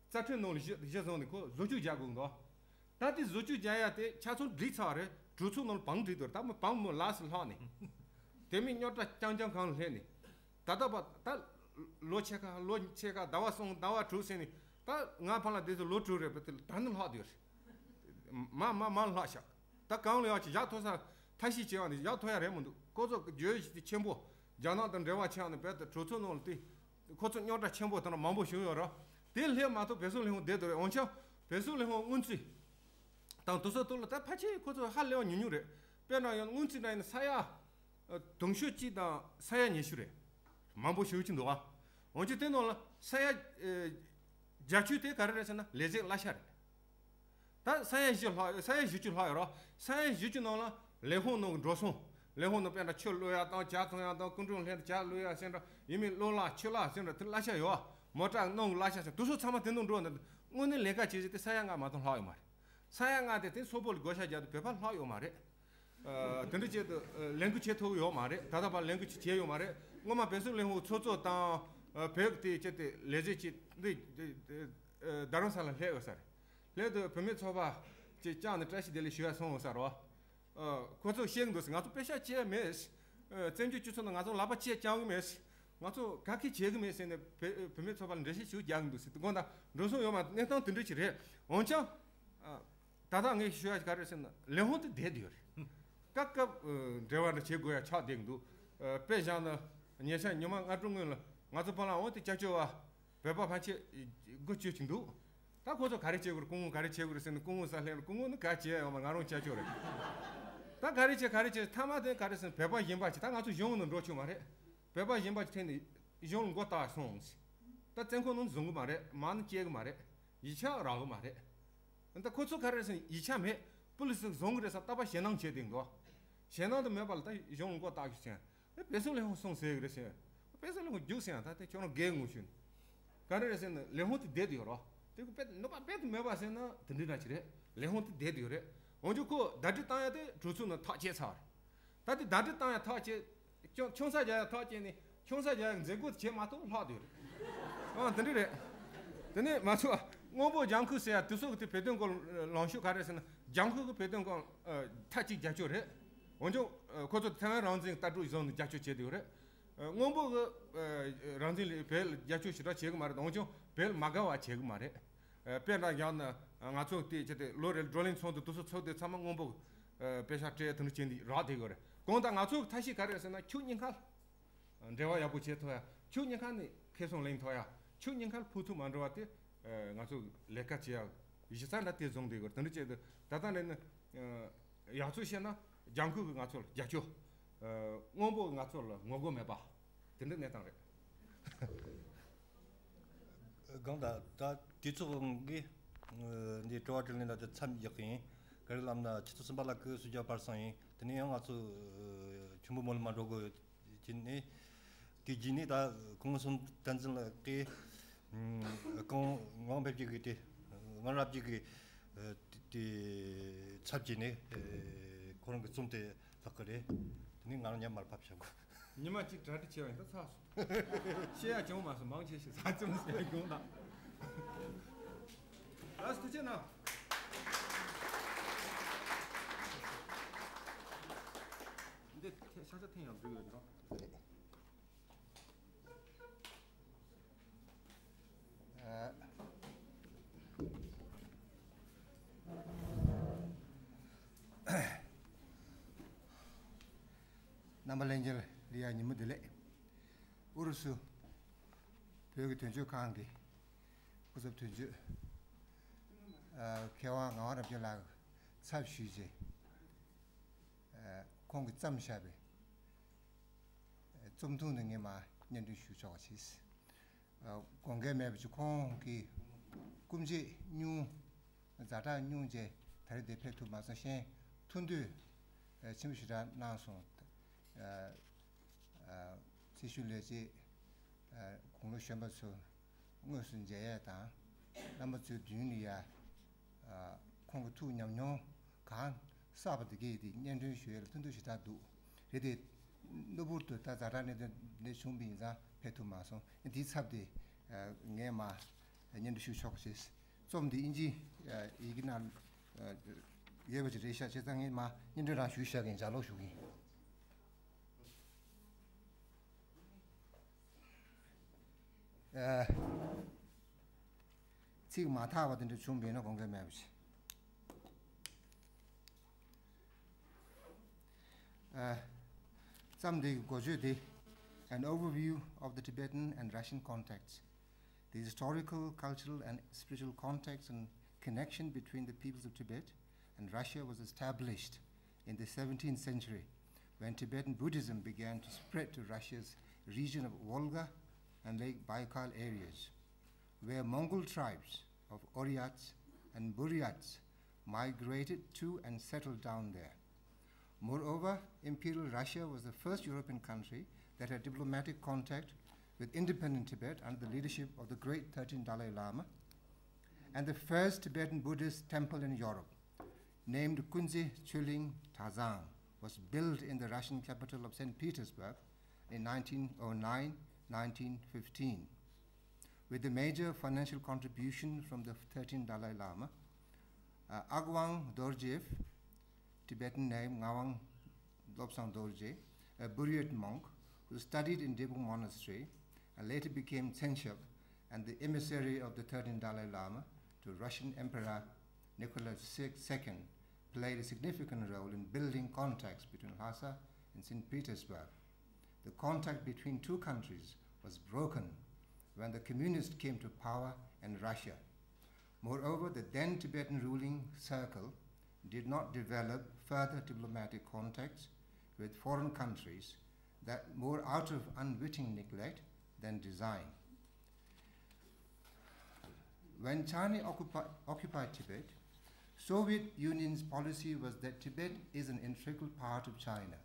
རྩ་ཁྲིམས་ནང་ལ་གཞི་གཞི་བཟུང་ནས་ཁོ་བཟོ་བཅོས་རྒྱག་དགོས་འདུག། ད་དེ་བཟོ་བཅོས་རྒྱག་ཡ་དེ་ཆ་ཚང་སྒྲིལ་ཚར་བ་རེད། གྲོས་ཚོགས་ནང་ལ་བང་སྒྲིག་འདུག། ད་མི་བང་མོ་ལགས་སུ་ལྷག་ནས་དེ་མིན་རྙོག་དྲ་རྐྱང་རྐྱང་གང་ལ་སླེབས་ནས། ད་ལྟ་བར་ད་ལོ་ཕྱེད་ཀ་ལོ་ཕྱེད་ཀ་ཟླ་བ་གསུམ་ཟླ་བ་དྲུག་ཟེར་ནས། ད་ང་ཕར་ལ་འདི་ཚོ་ལོ་དྲུག་རེད་པ། དེ་ད་ནི་ལྷག་བསྡད་ཡོད་རེད། མ་མ་མ་ལྷག་ཤག། ད་གང་ལ་ཡག་ཅིག་བཞག་ཐུབ་ས་ཐབས་ཤེས་བྱེད་པ་ནི་བཞག་ཐུབ་ཡ་རེད་མི་འདུག། ཁོ་ཚོ་བརྗོད་གཞི་དེ་ཆེན་པོ། རྒྱ་ནག་དང་འབྲེལ་བ་ཆགས་ནས་རྦད་དེ་གྲོས་ཚོགས་ནང་ལ་དེ་ཁོ་ཚོ་རྙོག་དྲ་ཆེན་པོ་དེ་འདྲ་མང་པོ་བྱུང་ཡོད་རེད། དེ་སླེབས་མ་ཐུབ། བོད་སོག་ལས་ཁུངས་བསྡད་འདུག་རེད། འོན་ཀྱང་བོད་སོག་ལས་ཁུངས་སྔོན་རྩིས་དང་དེ་ཚོ་ཐོག་ལ་ད་ཕལ་ཆེར་ཁོ་ཚོ་ཧ་ལས་པ་ཉུང་ཉུང་རེད། དཔེར་ན་ཡང་སྔོན་རྩིས་འདྲ་ཡིན་ན་ས་ཡ་ཨ་དུང་ཕྱུར་གཅིག་དང་ས་ཡ་ཉི་ཤུ་རེད། མང་པོ་ཞེ་པོ་ཅིག་འདུག་ཨ། འོན་ཀྱང་དེ་ནང་ལ་ས་ཡ་ཨེ་བརྒྱད་ཅུ་དེ་ག་རེ་རེད་ཟེར་ན་ལས་བྱེད་གླ་ཆ་རེད། ད་ས་ཡ་བཞི་ལྷག་ས་ཡ་བཞི་བཅུ་ལྷག་ཡོད་རེད། ས་ཡ་བཞི་བཅུ་ནང་ལ་ལས་ཁུངས་ནང་གི་འགྲོ་སོང་། ལས་ཁུངས་ནང་དཔེར་ན་ཆུ་བླུག་ཡ་དང་ཇ་འཐུང་ཡ་དང་སྐུ་མགྲོན་སླེབས་ནས་ཇ་བླུག་ཡ་ཟེར་འདྲ་ཡིན་མིན་གློག་ལག་ཆུ་ལག་ཟེར་འདྲ་དེ་གླ་ཆ་ཡོད་ཨ། མོ་ཊ་ནང་གི་གླ་ཆ་ཟེར་དེ་ཚོ་ཚང་མ་དེ་ནང་འགྲོ་ནས་དངོས་གནས་ལས་ཀ་བྱེད་ཀྱི་དེ་ས་ཡ་ལྔ་མ་གཏོགས་ལྷག་ཡོད་མ་རེད། ས་ཡ་ལྔ་དེ་དེ་སོག་པོ་ལ་བགོ་བཤའ་རྒྱག་དུས་བོད་པ་ལྷག་ཡོད་མ་རེད། ཨ་དེ་འདྲ་བྱས་དུས་ཨ་ལས་འགུལ་བྱེད་ཐུབ་ཡོད་མ་རེད། ད་ལྟ་བར་ལས་འགུལ་ཅིག་བྱས་ཡོད་མ་རེད། སྔོན་མ་བོད་སོག་ལས་ཁུངས་ཚོགས་གཙོ་དང་ཨ་བོད་ཀྱི་དེ་བྱས་ཏེ་ལས་བྱེད་ཅིག་འདི་ཨ་རྡ་རམ་ས་ལ་སླེབས་ཡོད་ས་རེད། སླེབས་དུས་བུད་མེད་ཚོགས་པ་ཅིག་བཅར་ནས་བཀྲ་ཤིས་བདེ་ལེགས་ཞུ་ཡ་སོང་ཡོད་ས་རེད་བ། ཨ་ཁོ་ཚོས་བཤད་གི་འདུག་ཟེར། ང་ཚོ་པེ་ཤག་བཅད་མེད། ཨ་བཙན་བྱོལ་སྤྱི་ཚོགས་ནང་ང་ཚོ་ལག་པ་བཅད་རྐྱང་གི་མེད། ང་ཚོ་ག་གེ་བྱེད་གི་མེད་ཟེར་ནས་བུད་བུད་མེད་ཚོགས་པ་ལ་འགྲེལ་བཤད་ཞིག་རྒྱག་གི་འདུག་ཟེར། དེ་དགོངས་དག་འགྲོ་སོང་ཡོད་མ་གནས་སྟངས་དེ་འདྲ་ཅིག་རེད། འོན་ཀྱང་ཨ་ད་ལྟ་ངས་ཞུ་ཡ་ག་རེ་ཟེར་ན་ལས་ཁུངས་དེ་བསྡད་དེ་ཡོད་རེད། སྐབས་སྐབས་ཨ་འབྲེལ་བ་འདྲ་བྱེད་དགོས་ཡ་ཆགས་བསྡད་གི་འདུག། ཨ་དཔེ་བཞག་ན་ཉེ་ཆར་ཉི་མ་ལྔ་དྲུག་སྔོན་ལ་ང་ཚོ་བར་ལ་འོང་དེ་སྐྱབས་བཅོལ་བ་བོད་པ་ཕལ་ཆེར་སྒོ་བཅོས་ཀྱི་འདུག། ད་ཁོ་ཚོ་ག་རེ་བྱེད་དགོས་རེད། སྐུ་ངོ་ག་རེ་བྱེད་དགོས་རེད་ཟེར་ན། སྐུ་ངོ་ས་ལྷན་སྐུ་ངོ་ནི་ག་བྱེད་ཡོད་མ། ང་རང་སྐྱབས་བཅོལ་རེད། ད་ག་རེ་བྱེད་ག་རེ་བྱེད། མཐའ་མ་དེ་ག་རེ་ཟེར་ན་བོད་པ་གཞན་པ་ཅིག་ད་ང་ཚོ་གཞུང་ནང་འགྲོ་ཆོག་མ་རེད། བོད་པ་གཞན་པ་ཅིག་ཐད་ནས་གཞུང་ལ་མགོ་བཏགས་སོང་། ད་བཙོན་ཁང་ནང་བཟུང་གི་མ་རེད། མ་ཎི་བསྐྱལ་གི་མ་རེད། ཡིག་ཆ་རག་གི་མ་རེད། ད་ཁོ་ཚོ་ག་རེ་ཟེར་ན་ཡིག་ཆ་མེད། པུ་ལི་སིས་བཟུང་གི་རེད་ཟེར་ལྟ་བ་ཞེད་སྣང་བྱས་བསྡད་འདུག། ཞེད་སྣང་དེ་མེད་པ་ལ་ད་གཞུང་ལ་མགོ་བཏགས་ཤིག་ཟེར། ཨེ་བོད་སོག་ལས་ཁུངས་སོང་ཟེར་གི་རེད་ཟེར། བོད་སོག་ལས་ཁུངས་རྒྱུགས་ཟེར་ཡང་ད་དེ་ཁྱོད་རང་སྒེར་ངོ་ཤུ་ནི། ག་རེ་རེད་ཟེར་ན་ལས་ཁུངས་དེ་བསྡད་དེ་ཡོད་རོ། དེ་ཁོ་དཔེ་ནུས་པ་དཔེ་དེ་མེད་པ་ཟེར་ན་དེ་འདྲ་འདྲ་ཅིག་རེད། ལས་ཁུངས་དེ་བསྡད་དེ་ཡོད་རེད། འོན་ཀྱང་ཁོ་ཟླ་སྒྲིལ་བཏང་ཡ་དེ་གྲོས་ཚོགས་ནང་ཐག་བཅད་ཚར་བ་རེད། ད་དེ་ཟླ་སྒྲིལ་བཏང་ཡ་ཐག་བཅད། ཆུང་ཆུང་ས་རྒྱག་ཡ་ཐག་བཅད་ནས་ཆུང་ས་རྒྱག་ཡ་མཛད་སྒོ་དེ་བྱེད་མ་ཐུབ་ལྷག་དེ་ཡོད་རེད། ཨང་དེ་འདྲ་རེད། དེ་ནས་མ་ཚོ་སྔོན་པོ་ལྗང་ཁུ་ཟེར་ཡ་དེ་ཚོ་གི་དེ་བོད་དོན་སྐོར་ལངས་ཤོག་ག་རེ་ཟེར་ན་ལྗང་ཁུ་གི་བོད་དོན་སྐོར་མཐའ་གཅིག་རྒྱབ་སྐྱོར་རེད། འོན་ཀྱང་ཁོ་ཚོ་ཐའེ་ཝན་རང་བཙན་ལྟ་གྲུབ་བཟུང་ནས་རྒྱབ་སྐྱོར་བྱས་དེ་ཡོད་རེད། སྔོན་པོ་གི་རང་བཙན་ལ་བོད་ལ་རྒྱབ་སྐྱོར་ཞེ་དྲག་བྱེད་གི་མ་རེད། འོན་ཀྱང་བོད་ལ་མ་དགའ་བ་བྱེད་གི་མ་རེད། དཔེར་ན་ཡང་ན་ང་ཚོ་དེ་ཅི་སྟེ་ལོ་རེར་བགྲོ་གླེང་ཚོགས་འདུ་དེ་ཚོ་ཚོགས་དེ་ཚང་མ་སྔོན་པོ་ ཨ་དཔེ་ཆ་སྤྲད་དེ་འདྲ་བྱས་འདི་རག་བསྡད་ཡོད་རེད། གང་ལྟར་ང་ཚོ་ཐབས་ཤེས་ག་རེ་རེད་ཟེར་ན། ཁྱོད་གཉིས་ཀ་འབྲེལ་བ་ཡག་པོ་བྱེད་ཐུབ་ཡ། ཁྱོད་གཉིས་ཀ་ནས་ཁེ་བཟང་ལེན་ཐུབ་ཡ། ཁྱོད་གཉིས་ཀ་ཕུགས་ཐུག་མ་འགྲོ་བ་དེ་ང་ཚོ་ལས་ཀ་བྱེད་ཡ་གཞི་རྩ་འདྲ་དེ་བཟུང་བསྡད་ཡོད་རེད། དེ་འདྲ་བྱས་ཏེ་ད་ལྟ་ནས་ནི་ཡག་ཚུལ་བཤད་ན། ལྗང་ཁུ་གིས་ང་ཚོ་ལ་རྒྱབ་སྐྱོར། སྔོན་པོ་གིས་ང་ཚོ་ལ་ངོ་རྒོལ་མེད་པ། དེ་འདྲ་གནས་སྟངས་རེད། གང་ལྟར་ད་དུས་ཚོད་ཀྱིས་འདི་དྲི་བ་དྲིས་ལན་ལ་དེ་མཚམས་བཞག་གི་ཡིན། ག་རེ་ལབ་ན་ཆུ་ཚོད་གསུམ་པ་ལ་སྐུ་གཟུགས་བརྗོད་པར་སོང་ཡིན། དེ་ནས་ཡང་ང་ཚོ་ཆུ་འབུ་མོ་ལ་མ་འགྲོ་དགོས་ཀྱི་ནི། དེ་རྗེས་ནས་ད་སྐུ་ངོ་གསུམ་བསྟན་འཛིན་ལགས་ཀྱིས་གང་ངང་ཕེབས་ཀྱི་གི་དེ་ང་རབ་ཀྱི་གི་དེ་ཚབ་ཀྱིས་ནི་ཁོ་རང་གི་རྩོམ་དེ་ལྷག་གི་རེད། དེ་ནས་ང་རང་ཉམས་མར་ཕབ་བྱ་དགོས། ཉི་མ་གཅིག་གྲ་སྒྲིག་བྱས་པ་ཡིན་ད་ཚར་སོང་། བཤད་ཡ་བྱུང་མ་སོང་། མང་ཆེ་ཞིག་ས་ཙམ་ཟེར་ཡོང་དང་། ལགས་སོ། ཐུགས་རྗེ་གནང་། འདི་ཐེ་ཤ་ཤ་འཐེན་ཡང་འདུག་ཡོད་འགྲོ། རེད། ཨ། རྣམ་པ་ལྷན་རྒྱས་ལ་ཡ་ཉིན་མོ་བདེ་ལེགས། ཨུ་རུ་སུ་བོད་ཀྱི་དོན་གཅོད་ཁང་གི་སྐུ་ཚབ་དོན་གཅོད། ཨ། མཁས་དབང་ངག་དབང་རབ་རྒྱས་ལགས་ཚབ་ཞུས་རྗེས། ཨ། ཁོང་གིས་བརྩམས་བཞག་པའི་རྩོམ་ཐུང་དེ་ངས་མར་སྙན་སྒྲོན་ཞུ་ཆོག་པ་བྱེད། ཨ། དགོངས་འགལ་མེད་པ་ཅིག་ཁོང་གི་སྐུ་མཆེད་ཉུང་། ཛ་དྲག་ཉུང་རྗེས་ད་རེས་འདིར་ཕེབས་ཐུབ་མ་སོང་། གཞན་ཐུགས་འདོད་ཆེན་པོ་ཞེ་དྲག་གནང་སོང་། ཨ། ཨ། སྲི་ཞུ་ལས་བྱེད། ཨ། དགུང་ལོ་གཞོན་པ་ཚོ་དངོས་སུ་མཇལ་ཡས་དང་། རྣམ་པ་ཚོའི་མདུན་ལ་ཡ། ཨ། ཁོང་གི་ཐུགས་ཉམས་མྱོང་གང་བསགས་པ་དེ་གས་དེ་སྙན་སྒྲོན་ཞུ་ཡས་ལ་ཐུགས་འདོད་ཞེ་དྲག་འདུག་རེད་དེ། གློ་བུར་དུ་ད་ཛ་དྲག་གནད་དོན་འདི་བྱུང་བ་ཡིན་ཙང་ཕེབས་ཐུབ་མ་སོང་། འདིའི་ཚབ་དེ་ངས་མར་སྙན་སྒྲོན་ཞུ་ཆོག་ཅེས། རྩོམ་འདི་དབྱིན་ཇིའི་ཡི་གེ་ནང་ཡོད་པ་ཅིག་རེད་ཤག་བྱས་ཙང་ངས་མར་སྙན་སྒྲོན་རང་ཞུས་བཞག་གིན་ལྗགས་ཀློག་ཞུ་གིན། ཨ། ཚིག་མ་དག་པ་དེ་འདྲ་བྱུང་བ་ཡིན་ན་དགོངས་འགལ་མེད་པ་བྱེད། ཨ། རྩོམ་འདི་གི་འགོ་བརྗོད་དེ། An overview of the Tibetan and Russian contacts, the historical, cultural and spiritual context and connection between the peoples of Tibet and Russia was established in the seventeenth century, when Tibetan Buddhism began to spread to Russia's region of Volga and Lake Baikal areas, where Mongol tribes of Oryats and Buryats migrated to and settled down there. Moreover, Imperial Russia was the first European country that had diplomatic contact with independent Tibet under the leadership of the great thirteenth Dalai Lama, and the first Tibetan Buddhist temple in Europe, named Kunze Choeling Tazang, was built in the Russian capital of Saint Petersburg in nineteen oh nine, nineteen fifteen, with the major financial contribution from the thirteenth Dalai Lama. Uh, Agwang Dorjiev, Tibetan name Ngawang Lobsang Dorje, a Buryat monk who studied in Drepung Monastery and later became Tsenshab and the emissary of the thirteenth Dalai Lama to Russian Emperor Nicholas the Second, played a significant role in building contacts between Lhasa and Saint Petersburg. The contact between two countries was broken when the communists came to power in Russia. Moreover, the then Tibetan ruling circle did not develop further diplomatic contacts with foreign countries, that more out of unwitting neglect than design. When China occupi-, occupied Tibet, Soviet Union's policy was that Tibet is an integral part of China.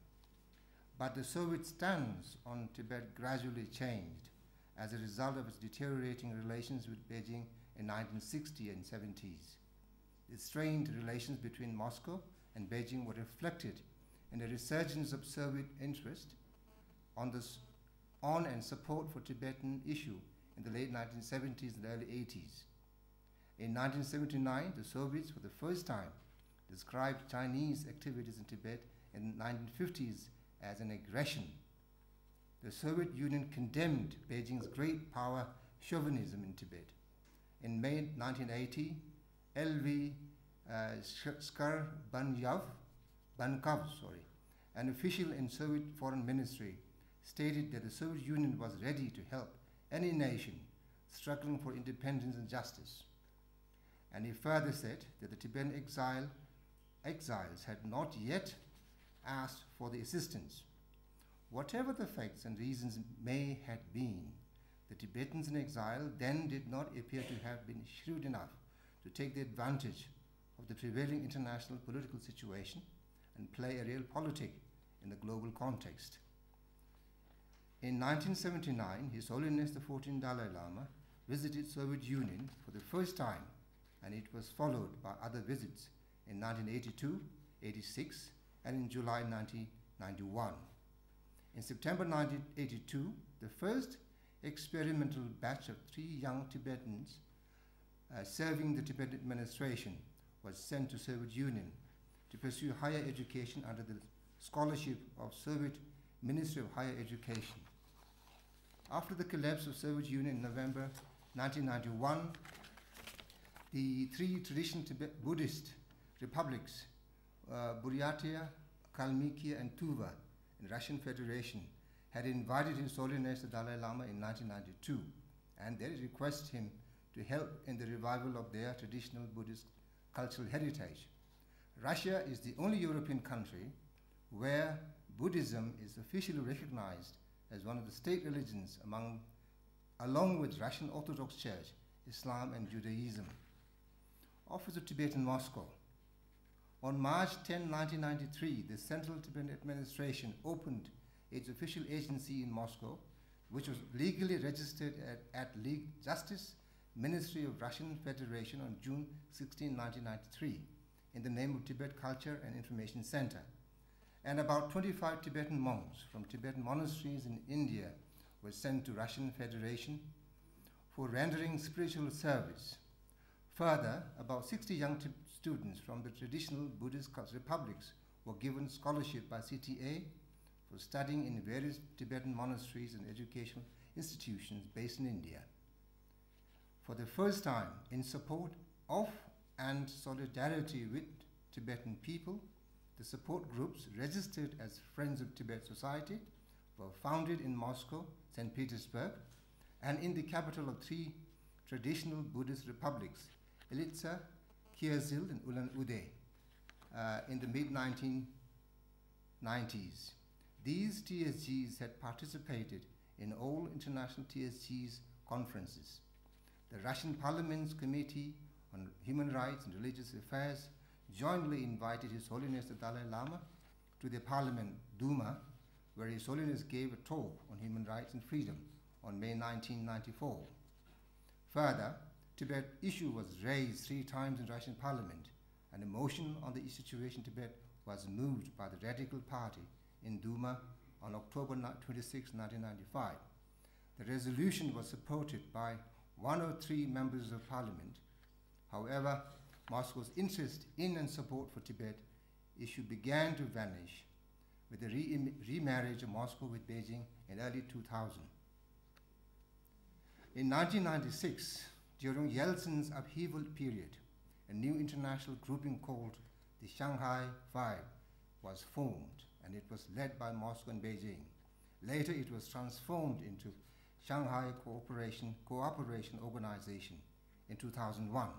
But the Soviet stance on Tibet gradually changed as a result of its deteriorating relations with Beijing in nineteen sixty and seventies. The strained relations between Moscow and Beijing were reflected in a resurgence of Soviet interest on the s-, on and support for Tibetan issue in the late nineteen seventies and early eighties. In nineteen seventy-nine, the Soviets, for the first time, described Chinese activities in Tibet in the nineteen fifties as an aggression. The Soviet Union condemned Beijing's great power chauvinism in Tibet. In May nineteen eighty, L V, uh, Sh-, Shkarbanyov, Vankov, sorry, an official in Soviet Foreign Ministry, stated that the Soviet Union was ready to help any nation struggling for independence and justice. And he further said that the Tibetan exile, exiles had not yet asked for the assistance. Whatever the facts and reasons may have been, the Tibetans in exile then did not appear to have been shrewd enough to take the advantage of the prevailing international political situation and play a real politic in the global context. In nineteen seventy-nine, His Holiness the fourteenth Dalai Lama visited Soviet Union for the first time, and it was followed by other visits in nineteen eighty-two, eighty-six, and in July nineteen ninety-one. In September nineteen eighty-two, the first experimental batch of three young Tibetans uh, serving the Tibetan administration, was sent to Soviet Union to pursue higher education under the scholarship of Soviet Ministry of Higher Education. After the collapse of Soviet Union in November nineteen ninety-one, the three traditional Tibet Buddhist republics, uh, Buryatia, Kalmykia, and Tuva, in Russian Federation, had invited His Holiness the Dalai Lama in nineteen ninety-two, and they requested him to help in the revival of their traditional Buddhist cultural heritage. Russia is the only European country where Buddhism is officially recognized as one of the state religions among, along with Russian Orthodox Church, Islam, and Judaism. Office of Tibet in Moscow. On March tenth, nineteen ninety-three, the Central Tibetan Administration opened its official agency in Moscow, which was legally registered at, at League Justice, Ministry of Russian Federation on June sixteenth, nineteen ninety-three, in the name of Tibet Culture and Information Center. And about twenty-five Tibetan monks from Tibetan monasteries in India were sent to Russian Federation for rendering spiritual service. Further, about sixty young Tib- students from the traditional Buddhist cul- republics were given scholarship by C T A for studying in various Tibetan monasteries and educational institutions based in India. For the first time, in support of and solidarity with Tibetan people, the support groups registered as Friends of Tibet Society were founded in Moscow, Saint Petersburg, and in the capital of three traditional Buddhist republics, Ilitsa, Kyazil, and Ulan Ude, uh, in the mid nineteen nineties. These T S Gs had participated in all international T S Gs conferences. The Russian Parliament's Committee on Human Rights and Religious Affairs jointly invited His Holiness the Dalai Lama to the Parliament Duma, where His Holiness gave a talk on human rights and freedom on May nineteen ninety-four. Further, Tibet issue was raised three times in Russian Parliament, and a motion on the situation in Tibet was moved by the Radical Party in Duma on October twenty-six, nineteen ninety-five. The resolution was supported by one hundred three members of parliament. However, Moscow's interest in and support for Tibet issue began to vanish with the re- remarriage of Moscow with Beijing in early two thousand. In nineteen ninety-six, during Yeltsin's upheaval period, a new international grouping called the Shanghai Five was formed, and it was led by Moscow and Beijing. Later, it was transformed into Shanghai Cooperation, Cooperation Organization in two thousand one,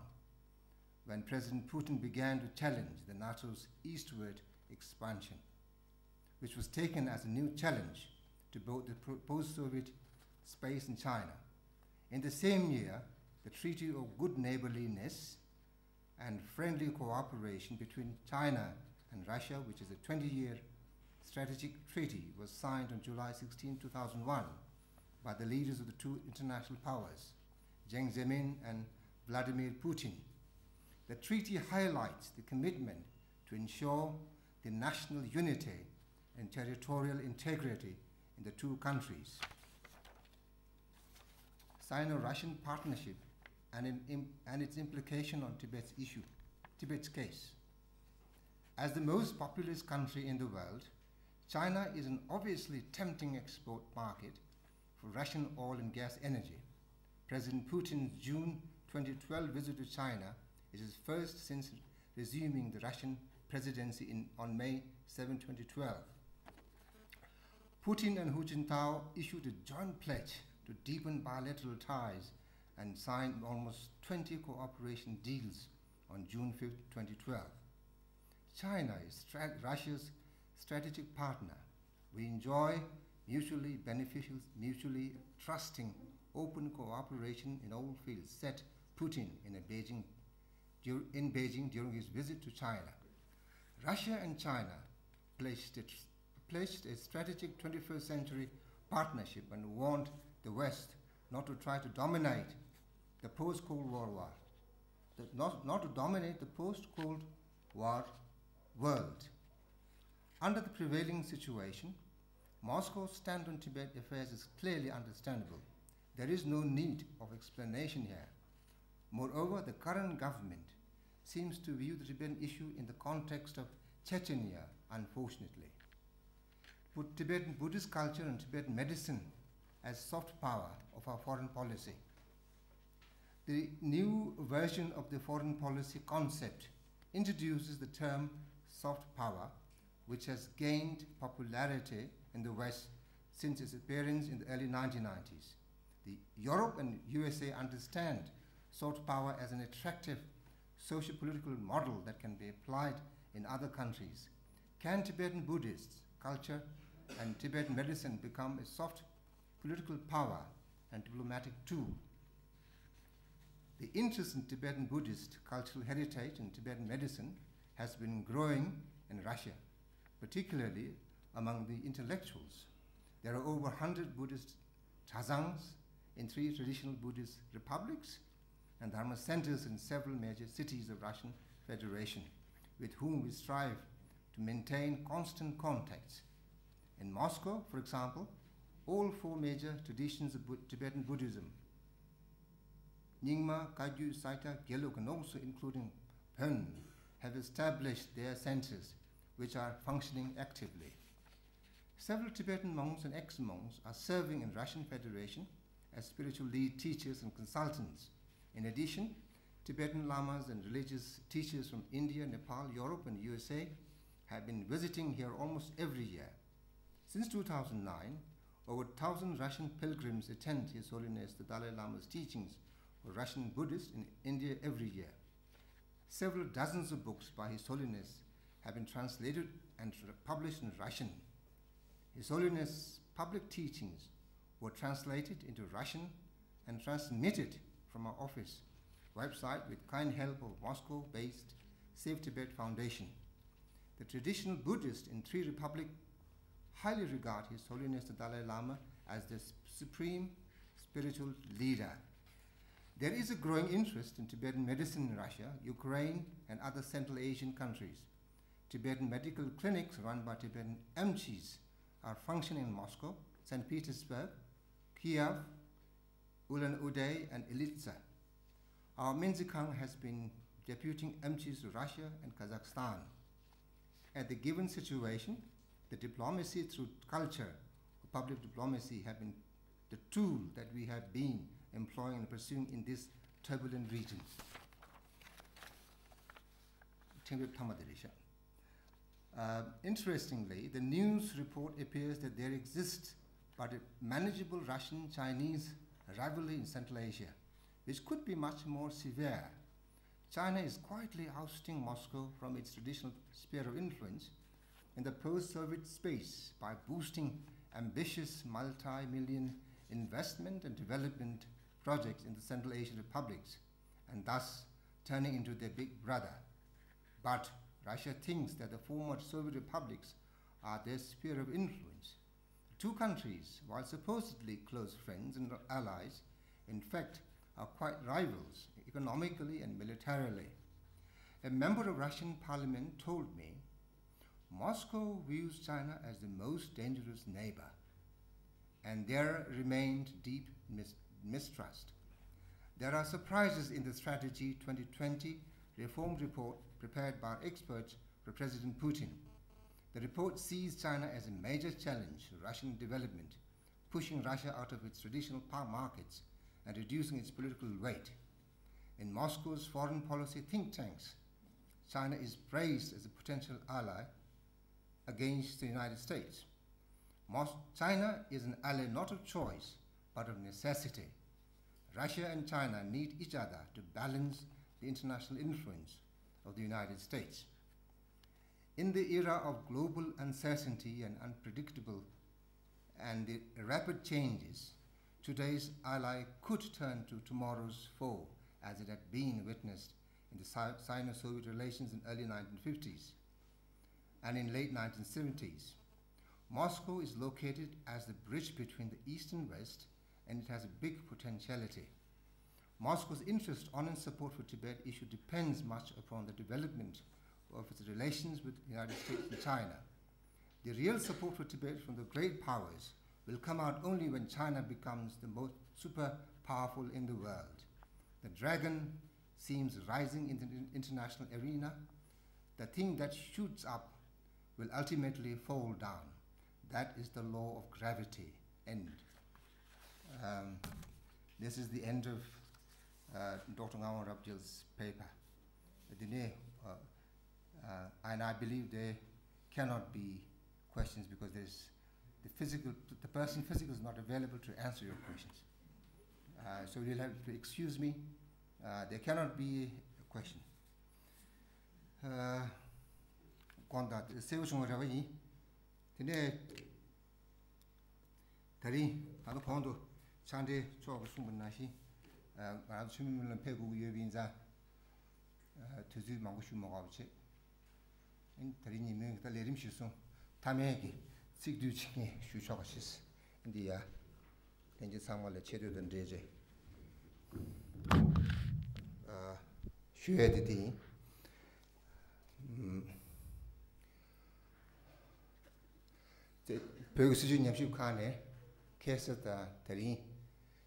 when President Putin began to challenge the NATO's eastward expansion, which was taken as a new challenge to both the post Soviet space in China. In the same year, the Treaty of Good Neighborliness and Friendly Cooperation between China and Russia, which is a twenty year strategic treaty, was signed on July sixteenth, two thousand one, by the leaders of the two international powers, Jiang Zemin and Vladimir Putin. The treaty highlights the commitment to ensure the national unity and territorial integrity in the two countries. Sino Russian partnership and, in, and its implication on Tibet's issue, Tibet's case. As the most populous country in the world, China is an obviously tempting export market for Russian oil and gas energy. President Putin's June twenty twelve visit to China is his first since resuming the Russian presidency in, on May seventh, twenty twelve. Putin and Hu Jintao issued a joint pledge to deepen bilateral ties and signed almost twenty cooperation deals on June fifth, twenty twelve. China is stra- Russia's strategic partner. We enjoy mutually beneficial, mutually trusting, open cooperation in all fields, said Putin in a Beijing dur- in Beijing during his visit to China. Russia and China pledged a, pledged a strategic twenty-first century partnership and warned the West not to try to dominate the post-Cold War war, the, not, not to dominate the post-Cold War world. Under the prevailing situation, Moscow's stand on Tibet affairs is clearly understandable. There is no need of explanation here. Moreover, the current government seems to view the Tibetan issue in the context of Chechnya, unfortunately. Put Tibetan Buddhist culture and Tibetan medicine as soft power of our foreign policy. The new version of the foreign policy concept introduces the term soft power, which has gained popularity in the West since its appearance in the early nineteen nineties. The Europe and U S A understand soft power as an attractive socio-political model that can be applied in other countries. Can Tibetan Buddhists, culture, and Tibetan medicine become a soft political power and diplomatic tool? The interest in Tibetan Buddhist cultural heritage and Tibetan medicine has been growing in Russia, particularly among the intellectuals. There are over a hundred Buddhist chazans in three traditional Buddhist republics and Dharma centers in several major cities of Russian Federation, with whom we strive to maintain constant contacts. In Moscow, for example, all four major traditions of Bu- Tibetan Buddhism, Nyingma, Kagyu, Sakya, Gelug, and also including Pön, have established their centers, which are functioning actively. Several Tibetan monks and ex-monks are serving in Russian Federation as spiritual lead teachers and consultants. In addition, Tibetan lamas and religious teachers from India, Nepal, Europe, and U S A have been visiting here almost every year. Since two thousand nine, over a thousand Russian pilgrims attend His Holiness the Dalai Lama's teachings for Russian Buddhists in India every year. Several dozens of books by His Holiness have been translated and published in Russian. His Holiness' public teachings were translated into Russian and transmitted from our office website with kind help of Moscow-based Save Tibet Foundation. The traditional Buddhists in Three Republic highly regard His Holiness the Dalai Lama as the supreme spiritual leader. There is a growing interest in Tibetan medicine in Russia, Ukraine, and other Central Asian countries. Tibetan medical clinics run by Tibetan M Gs are functioning in Moscow, Saint Petersburg, Kiev, Ulan Ude, and Ilitsa. Our Minzikang has been deputing M Gs to Russia and Kazakhstan. At the given situation, the diplomacy through culture, public diplomacy, have been the tool that we have been employing and pursuing in this turbulent region. ཐེངས་མ་དེ་རེད་ཤག Uh, interestingly, the news report appears that there exists but a manageable Russian-Chinese rivalry in Central Asia, which could be much more severe. China is quietly ousting Moscow from its traditional sphere of influence in the post-Soviet space by boosting ambitious multi-million investment and development projects in the Central Asian republics, and thus turning into their big brother. But Russia thinks that the former Soviet republics are their sphere of influence. The two countries, while supposedly close friends and allies, in fact are quite rivals economically and militarily. A member of Russian parliament told me Moscow views China as the most dangerous neighbor, and there remained deep mis- mistrust. There are surprises in the Strategy twenty twenty reform report prepared by experts for President Putin. The report sees China as a major challenge to Russian development, pushing Russia out of its traditional power markets and reducing its political weight. In Moscow's foreign policy think tanks, China is praised as a potential ally against the United States. Mos- China is an ally not of choice, but of necessity. Russia and China need each other to balance the international influence of the United States. In the era of global uncertainty and unpredictable and the rapid changes, today's ally could turn to tomorrow's foe, as it had been witnessed in the Si- Sino-Soviet relations in early nineteen fifties and in late nineteen seventies. Moscow is located as the bridge between the East and West, and it has a big potentiality. Moscow's interest on and support for Tibet issue depends much upon the development of its relations with the United States and China. The real support for Tibet from the great powers will come out only when China becomes the most super powerful in the world. The dragon seems rising in the international arena. The thing that shoots up will ultimately fall down. That is the law of gravity. End. Um, this is the end of uh, Doctor Ngawang Rabjil's paper. The, uh, uh, and I believe there cannot be questions because there's the physical, the person physical is not available to answer your questions. Uh, so you'll have to excuse me. Uh, there cannot be a question. Uh, གོང་དང་གསལ་པོ་བྱུང་བ་རེད་པ་ཡིན། དེ་ནས་ད་རིང་ད་ལོ་གོང་དུ་ཕྱག་འབྲེལ་མཆོག་གིས་གསུངས་པ་ནང་བཞིན། ང་རང་ཚོ་ཆུ་མིག་སྨོན་ལམ་ཕེབས་དགོས་ཀྱི་ཡོད་པ་ཡིན་ཙང་། དུས་ཚོད་མང་པོ་ཞུ་མ་དགོས་པ་བྱེད། ཨིན་ད་རིང་ཉིན་མོའི་ད་ལས་རིམ་གཞིར་བཟུང་མཐའ་མའི་གི་ཚིག་བསྡུས་ཅིག་ངས་ཞུ་ཆོག་པ་བྱེད། འདི་ཡ། ལྷན་རྒྱས་ཚང་མ་ལ་ཆེ་བསྟོད་དང་འབྲེལ་རེད། ཞུ་ཡས་དེ་འདི་ཡིན། ཨམ། བོད་ཀྱི་སྲིད་བྱུས་ཉམས་ཞིབ་ཁང་ནས་ཁ་སང་དང་དེ་རིང་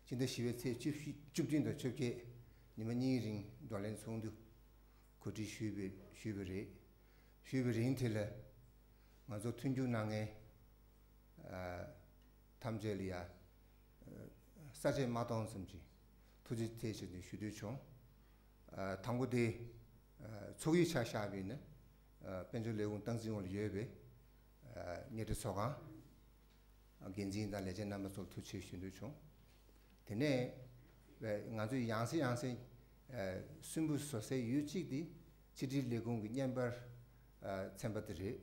སྤྱི་ཟླ་བཞི་པའི་ཚེས་བཅུ་བཅུ་བདུན་དང་བཅོ་བརྒྱད་ཉི་མ་གཉིས་རིང་བགྲོ་གླེང་ཚོགས་འདུ་གོ་སྒྲིག་ཞུས་པའི་ཞུས་པ་རེད། ཞུས་པའི་རིང་དེ་ལ་ང་ཚོ་མཐུན་འགྱུར་གནང་མཁན་ཐམས་ཅད་ལ་ཡ་ས་བཅད་མ་གཏོང་ཙམ་གྱི་ཐུགས་རྗེ་ཆེ་ཞུ་འདོད་བྱུང་། དང་པོ་དེ་ཚོགས་ཡིག་ཆ་བཞག་པ་ཡིན་ན་དཔལ་འབྱོར་ལས་ཁུངས་སྟངས་འཛིན་འོག་ལ་ཡོད་པའི་གཉེར་སྒྲིག་ཚོགས་ཁང་། འགན་འཛིན་དང་ལས་བྱེད་རྣམ་པ་ཚོར་ཐུགས་རྗེ་ཆེ་ཞུ་འདོད་བྱུང་། དེ་ནས་ང་ཚོས་ཡང་སེ་ཡང་སེ་སུན་པོ་བཟོ་སའི་ཡུལ་གཅིག་དེ་ཕྱི་དྲིལ་ལས་ཁུངས་ཀྱི་བརྙན་པར་ཚན་པ་དེ་རེད།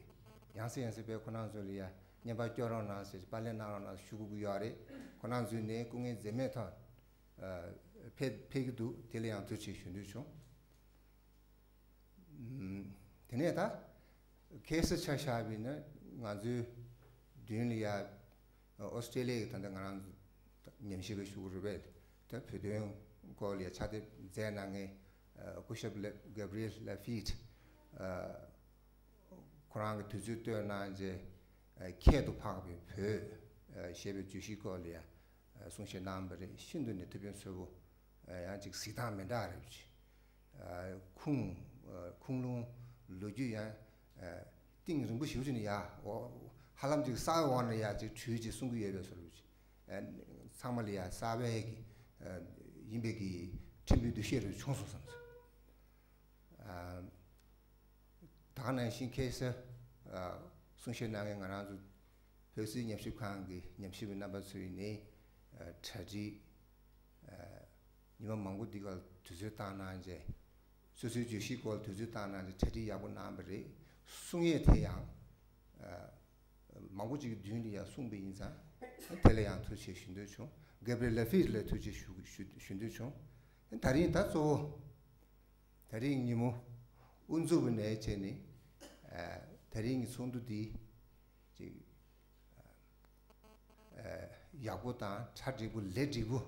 ཡང་སེ་ཡང་སེ་བས་ཁོ་རང་ཚོ་ལ་ཡ་བརྙན་པར་སྐྱོན་རོགས་གནང་ཟེར་པར་ལེན་གནང་རོགས་གནང་ཞུ་དགོས་ཀྱི་ཡོད་རེད། ཁོ་རང་ཚོས་ནས་སྐུ་ངལ་འཛེམས་མེད་ཐོག་ཕེབས་ཕེབས་ཀྱི་འདུག་དེ་ལ་ཡང་ཐུགས་རྗེ་ཆེ་ཞུ་འདོད་བྱུང་། དེ་ནས་ད་ཁ་སང་ཆ་བཞག་པ་ཡིན་ན་ང་ཚོའི་མདུན་ལ་ཡ་ཨོ་སི་ཀྲེ་ལི་ཡའི་ད་ལྟ་ང་རང་ཚོ་ཉམས་ཞིབ་པ་ཞུ་གི་རེད་པས། ད་བོད་དོན་སྐོར་ལ་ཡ་ཕྱག་དེབ་མཛད་གནང་མཁན་སྐུ་ཞབས་ལེ་གེབ་རི་ཨེལ་ལ་ཕིད་ཁོ་རང་གི་དུས་ཚོད་བཏོན་གནང་རྗེས་ཁྱད་དུ་འཕགས་པའི་བོད་ཞེས་པའི་བརྗོད་གཞིའི་སྐོར་ལ་ཡ་གསུང་བཤད་གནང་བ་རེད། ཤིན་ཏུ་ནས་ཐུགས་ཕན་གསོས་པོ། ཡང་ཅིག་གཟིགས་སྟངས་མི་འདྲ་རེད། ཁུངས་ཁུངས་ལུང་ལོ་རྒྱུས་ཡང་གཏིང་རིང་པོ་ཞིག་ཅིག་ནས་ཡ་ཧ་ལམ་ཅིག་གསར་བའི་འོག་ནས་ཡ་ཅིག་བྲིས་ཅིག་གསུང་གི་ཡོད་པའི་བཟོ་འདྲ་ཅིག་ཚང་མ་ལ་ཡ་གསར་པའི་གི་ཡིན་པའི་གི་ཕྲན་བུའི་འདུ་ཤེས་རེ་བྱུང་སོང་བསམ་སོང་། ད་ག་ནང་བཞིན་ཁ་སང་གསུང་བཤད་གནང་མཁན་ང་རང་ཚོ་བོད་སྲིད་ཉམས་ཞིབ་ཁང་གི་ཉམས་ཞིབ་པའི་རྣམ་པ་ཚོ་ཡིན་ནའི་གྲ་སྒྲིག་ཉི་མ་མང་པོ་འདི་གར་དུས་ཚོད་བཏང་གནང་རྗེས་སོ་སོའི་བརྗོད་གཞིའི་སྐོར་དུས་ཚོད་བཏང་གནང་རྗེས་གྲ་སྒྲིག་ཡག་པོ་གནང་བ་རེད། གསུང་ཡས་དེ་ཡང་མང་པོ་ཅིག་གི་མདུན་ལ་ཡང་གསུངས་པ་ཡིན་ཙང་དེ་ལ་ཡང་ཐུགས་རྗེ་ཆེ་ཞུ་འདོད་བྱུང་། གེབ་རི་ལ་ཕིད་ལ་ཐུགས་རྗེ་ཆེ་ཞུ་ཞུ་ཞུ་འདོད་བྱུང་། ད་རིང་ད་གཙོ་བོ། ད་རིང་ཉིན་མོ་དབུ་འཛུགས་པ་ནས་བྱས་ནས་ད་རིང་གི་ཚོགས་འདུ་འདི་ཅིག་ཡག་པོ་དང་གྲ་འགྲིག་པོ་ལས་འགྲིག་པོ་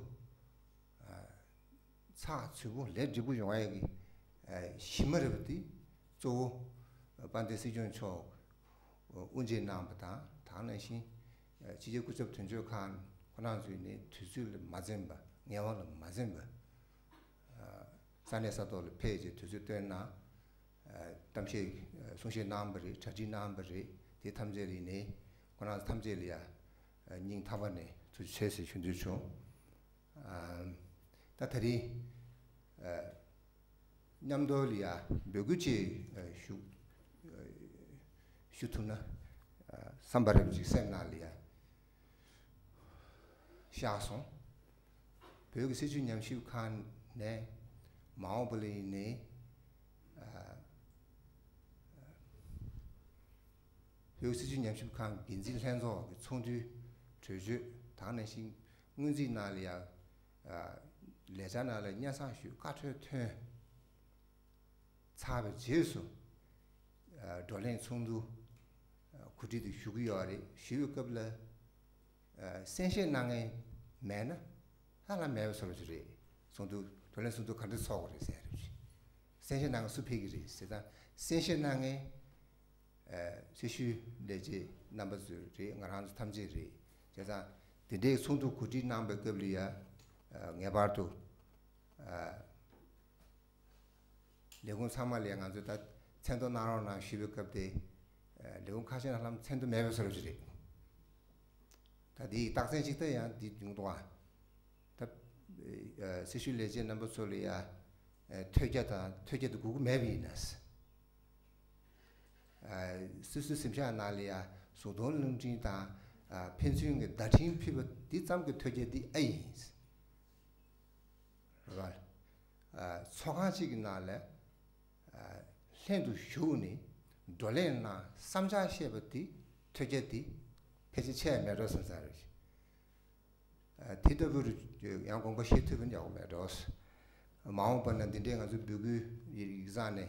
ཚགས་ཚུད་པོ་ལས་འགྲིག་པོ་ཡོང་ཡ་གི་གཞི་མ་རེད་པ་འདི་གཙོ་བོ་དཔལ་ལྡན་སྲིད་སྐྱོང་མཆོག་དབུ་འབྱེད་གནང་པ་དང་ད་ག་ནང་བཞིན་ཕྱི་རྒྱལ་སྐུ་ཚབ་དོན་གཅོད་ཁང་ཁོ་རང་ཚོས་ནས་དུས་ཚོད་ལ་མ་འཛེམས་པ་ངལ་བ་ལ་མ་འཛེམས་པ། ས་གནས་ས་ཐོག་ལ་ཕེབས་རྗེས་དུས་ཚོད་བཏོན་གནང་། གཏམ་བཤད་གསུང་བཤད་གནང་བ་རེད། གྲ་སྒྲིག་གནང་བ་རེད། དེ་ཐམས་ཅད་ལ་ཡིན་ནའི་ཁོ་རང་ཐམས་ཅད་ལ་ཡ་སྙིང་ཐག་པ་ནས་ཐུགས་རྗེ་ཆེ་ཟེར་ཞུ་འདོད་བྱུང་། ད་ད་རིང་ མཉམ་དུ་ལ་ཡ་འབོད་སྐུལ་ཅིག་ཞུ་ཞུ་ཐུབ་ན་བསམ་པ་རེ་བ་ཅིག་སེམས་ནང་ལ་ཡ་ཤར་སོང་། བོད་ཀྱི་སྲིད་བྱུས་ཉམས་ཞིབ་ཁང་ནས་མ་འོངས་པ་ལ་ཡིན་ནའི་བོད་སྲིད་བྱུས་ཉམས་ཞིབ་ཁང་འགན་འཛིན་ལྷན་ཚོགས་ཀྱི་ཚོགས་འདུའི་གྲོས་ཆོད་དང་ནང་བཞིན་སྔོན་རྩིས་ནང་ལ་ཡང་ལས་འཆར་ནང་ལ་སྙན་སེང་ཞུས་བཀའ་འཁྲོལ་ཐོན་ཚར་བའི་རྗེས་སུ་བགྲོ་གླེང་ཚོགས་འདུ་གོ་སྒྲིག་དེ་ཞུ་གི་ཡོད་རེད། ཞུ་བའི་སྐབས་ལ་གསན་བཞེས་གནང་མཁན་མེད་ན་ཧ་ལམ་མེད་པའི་བཟོ་འདྲ་ཅིག་རེད། ཚོགས་འདུ་བགྲོ་གླེང་ཚོགས་འདུ་ག་འདྲ་ཚོགས་དགོས་རེད་ཟེར་རེད། གསན་བཞེས་གནང་མཁན་སུ་ཕེབས་ཀྱི་རེད་ཟེར་ཙང་གསན་བཞེས་གནང་མཁན་སྲི་ཞུའི་ལས་བྱེད་རྣམ་པ་ཚོ་རེད། ང་རང་ཚོ་ཐམས་ཅད་རེད། བྱས་ཙང་དེ་འདྲའི་ཚོགས་འདུ་གོ་སྒྲིག་གནང་བའི་སྐབས་ལ་ཡ་ངེས་པར་དུ་ལས་ཁུངས་ཚང་མ་ལ་ཡ་ང་ཚོས་ད་མཚན་ཐོ་གནང་རོགས་གནང་ཞུས་པའི་སྐབས་དེ་ལས་ཁུངས་ཁ་ཤས་ནང་ལྷམ་མཚན་ཐོ་མེད་པའི་བཟོ་འདྲ་ཅིག་རེད། ད་དེའི་རྟགས་མཚན་ཅིག་ད་ཡང་འདི་ཡོང་འདུག་ཨ། ད་སྲི་ཞུའི་ལས་བྱེད་རྣམ་པ་ཚོ་ལ་ཡ་ཐོས་རྒྱ་དང་ཐོས་རྒྱ་དེ་དགོས་ཀྱི་མེད་པ་ཡིན་ན། སོ་སོའི་གཟིམ་ཤག་ནང་ལ་ཡ་བཟོ་དོན་རླུང་འཕྲིན་དང་ཕན་ཚུན་གྱི་བརྡ་འཕྲིན་ཕུལ་བ་འདི་ཙམ་གྱི་ཐོས་རྒྱ་འདི་ཨེ་ཡིན། རེད་བ། ཚོགས་ཁང་གཅིག་གི་ནང་ལ་ལྷན་དུ་བཞུགས་ནས་བགྲོ་གླེང་གནང་བསམ་འཆར་བཤད་པ་འདི་ཐོས་རྒྱ་འདི་ཕལ་ཆེར་ཆེ་ཡ་མེད་འགྲོ་བསམ་ས་རེད། དེ་ལྟ་བུར་ཡང་དགོངས་པ་བཞེས་ཐུབ་པ་ཡག་པོ་མེད་འགྲོ། མ་འོངས་པ་ན་འདི་འདྲའི་ང་ཚོ་འབོད་སྐུལ་ཡིག་ཚང་ནས་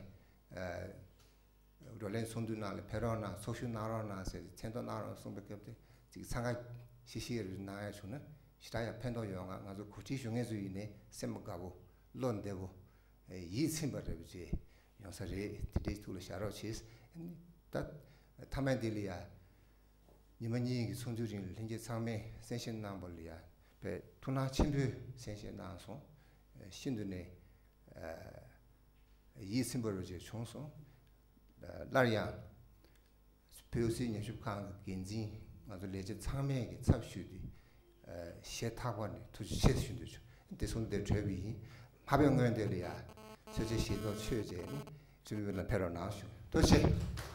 བགྲོ་གླེང་ཚོགས་འདུ་ནང་ལ་ཕེབས་རོགས་གནང་། ཚོགས་ཞུགས་གནང་རོགས་གནང་ཟེར་མཚན་ཐོ་གནང་རོགས་གསུངས་པའི་སྐབས་དེ་ཅིག་འཚང་ཁ་ཤིག་ཤིག་རེ་གནང་ཡ་བྱུང་ན་ཞེ་དྲག་ཡང་ཕན་ཐོགས་ཡོང་ང་། ང་ཚོ་གོ་སྒྲིག་ཞུ་མཁན་ཚོ་ཡིན་ནའི་སེམས་པ་དགའ་པོ་བློ་བདེ་པོ་ཡིད་ཚིམ་པ་རེད་པ་ཅེས་ཡོང་ས་རེད། དེ་འདྲའི་ཐུགས་ལ་བཞག་རོགས་བྱེད། ད་མཐའ་མའི་འདི་ལ་ཡ་ཉི་མ་གཉིས་ཀྱི་ཚོགས་འདུའི་རིང་ལ་ལྷན་རྒྱས་ཚང་མས་གསན་བཞེས་གནང་བ་ལ་ཡ་དཔེ་ཐུགས་སྣང་ཆེན་པོས་གསན་བཞེས་གནང་སོང་། ཤིན་ཏུ་ནས་ཡིད་ཚིམ་པ་རུ་ཅིག་བྱུང་སོང་། སླར་ཡང་བོད་སྲིད་ཉམས་ཞིབ་ཁང་གི་འགན་འཛིན་ང་ཚོ་ལས་བྱེད་ཚང་མས་ཀྱི་ཚབ་ཞུས་ཏེ་ཞལ་ཐག་པ་ནས་ཐུགས་རྗེ་ཆེ་ཞུ་འདོད་བྱུང་། དེ་སོང་དེ་གྲོལ་བ་ཡིན། མ་པའི་སྔོན་དེ་ལ་ཡ་ཚོད་ཆེ་ཞལ་ཐོག་ཆོས་བཅས་ནས་ཆུ་མི་ལ་ཕེབས་རོགས་གནང་ཞུ། ཐུགས་རྗེ་ཆེ།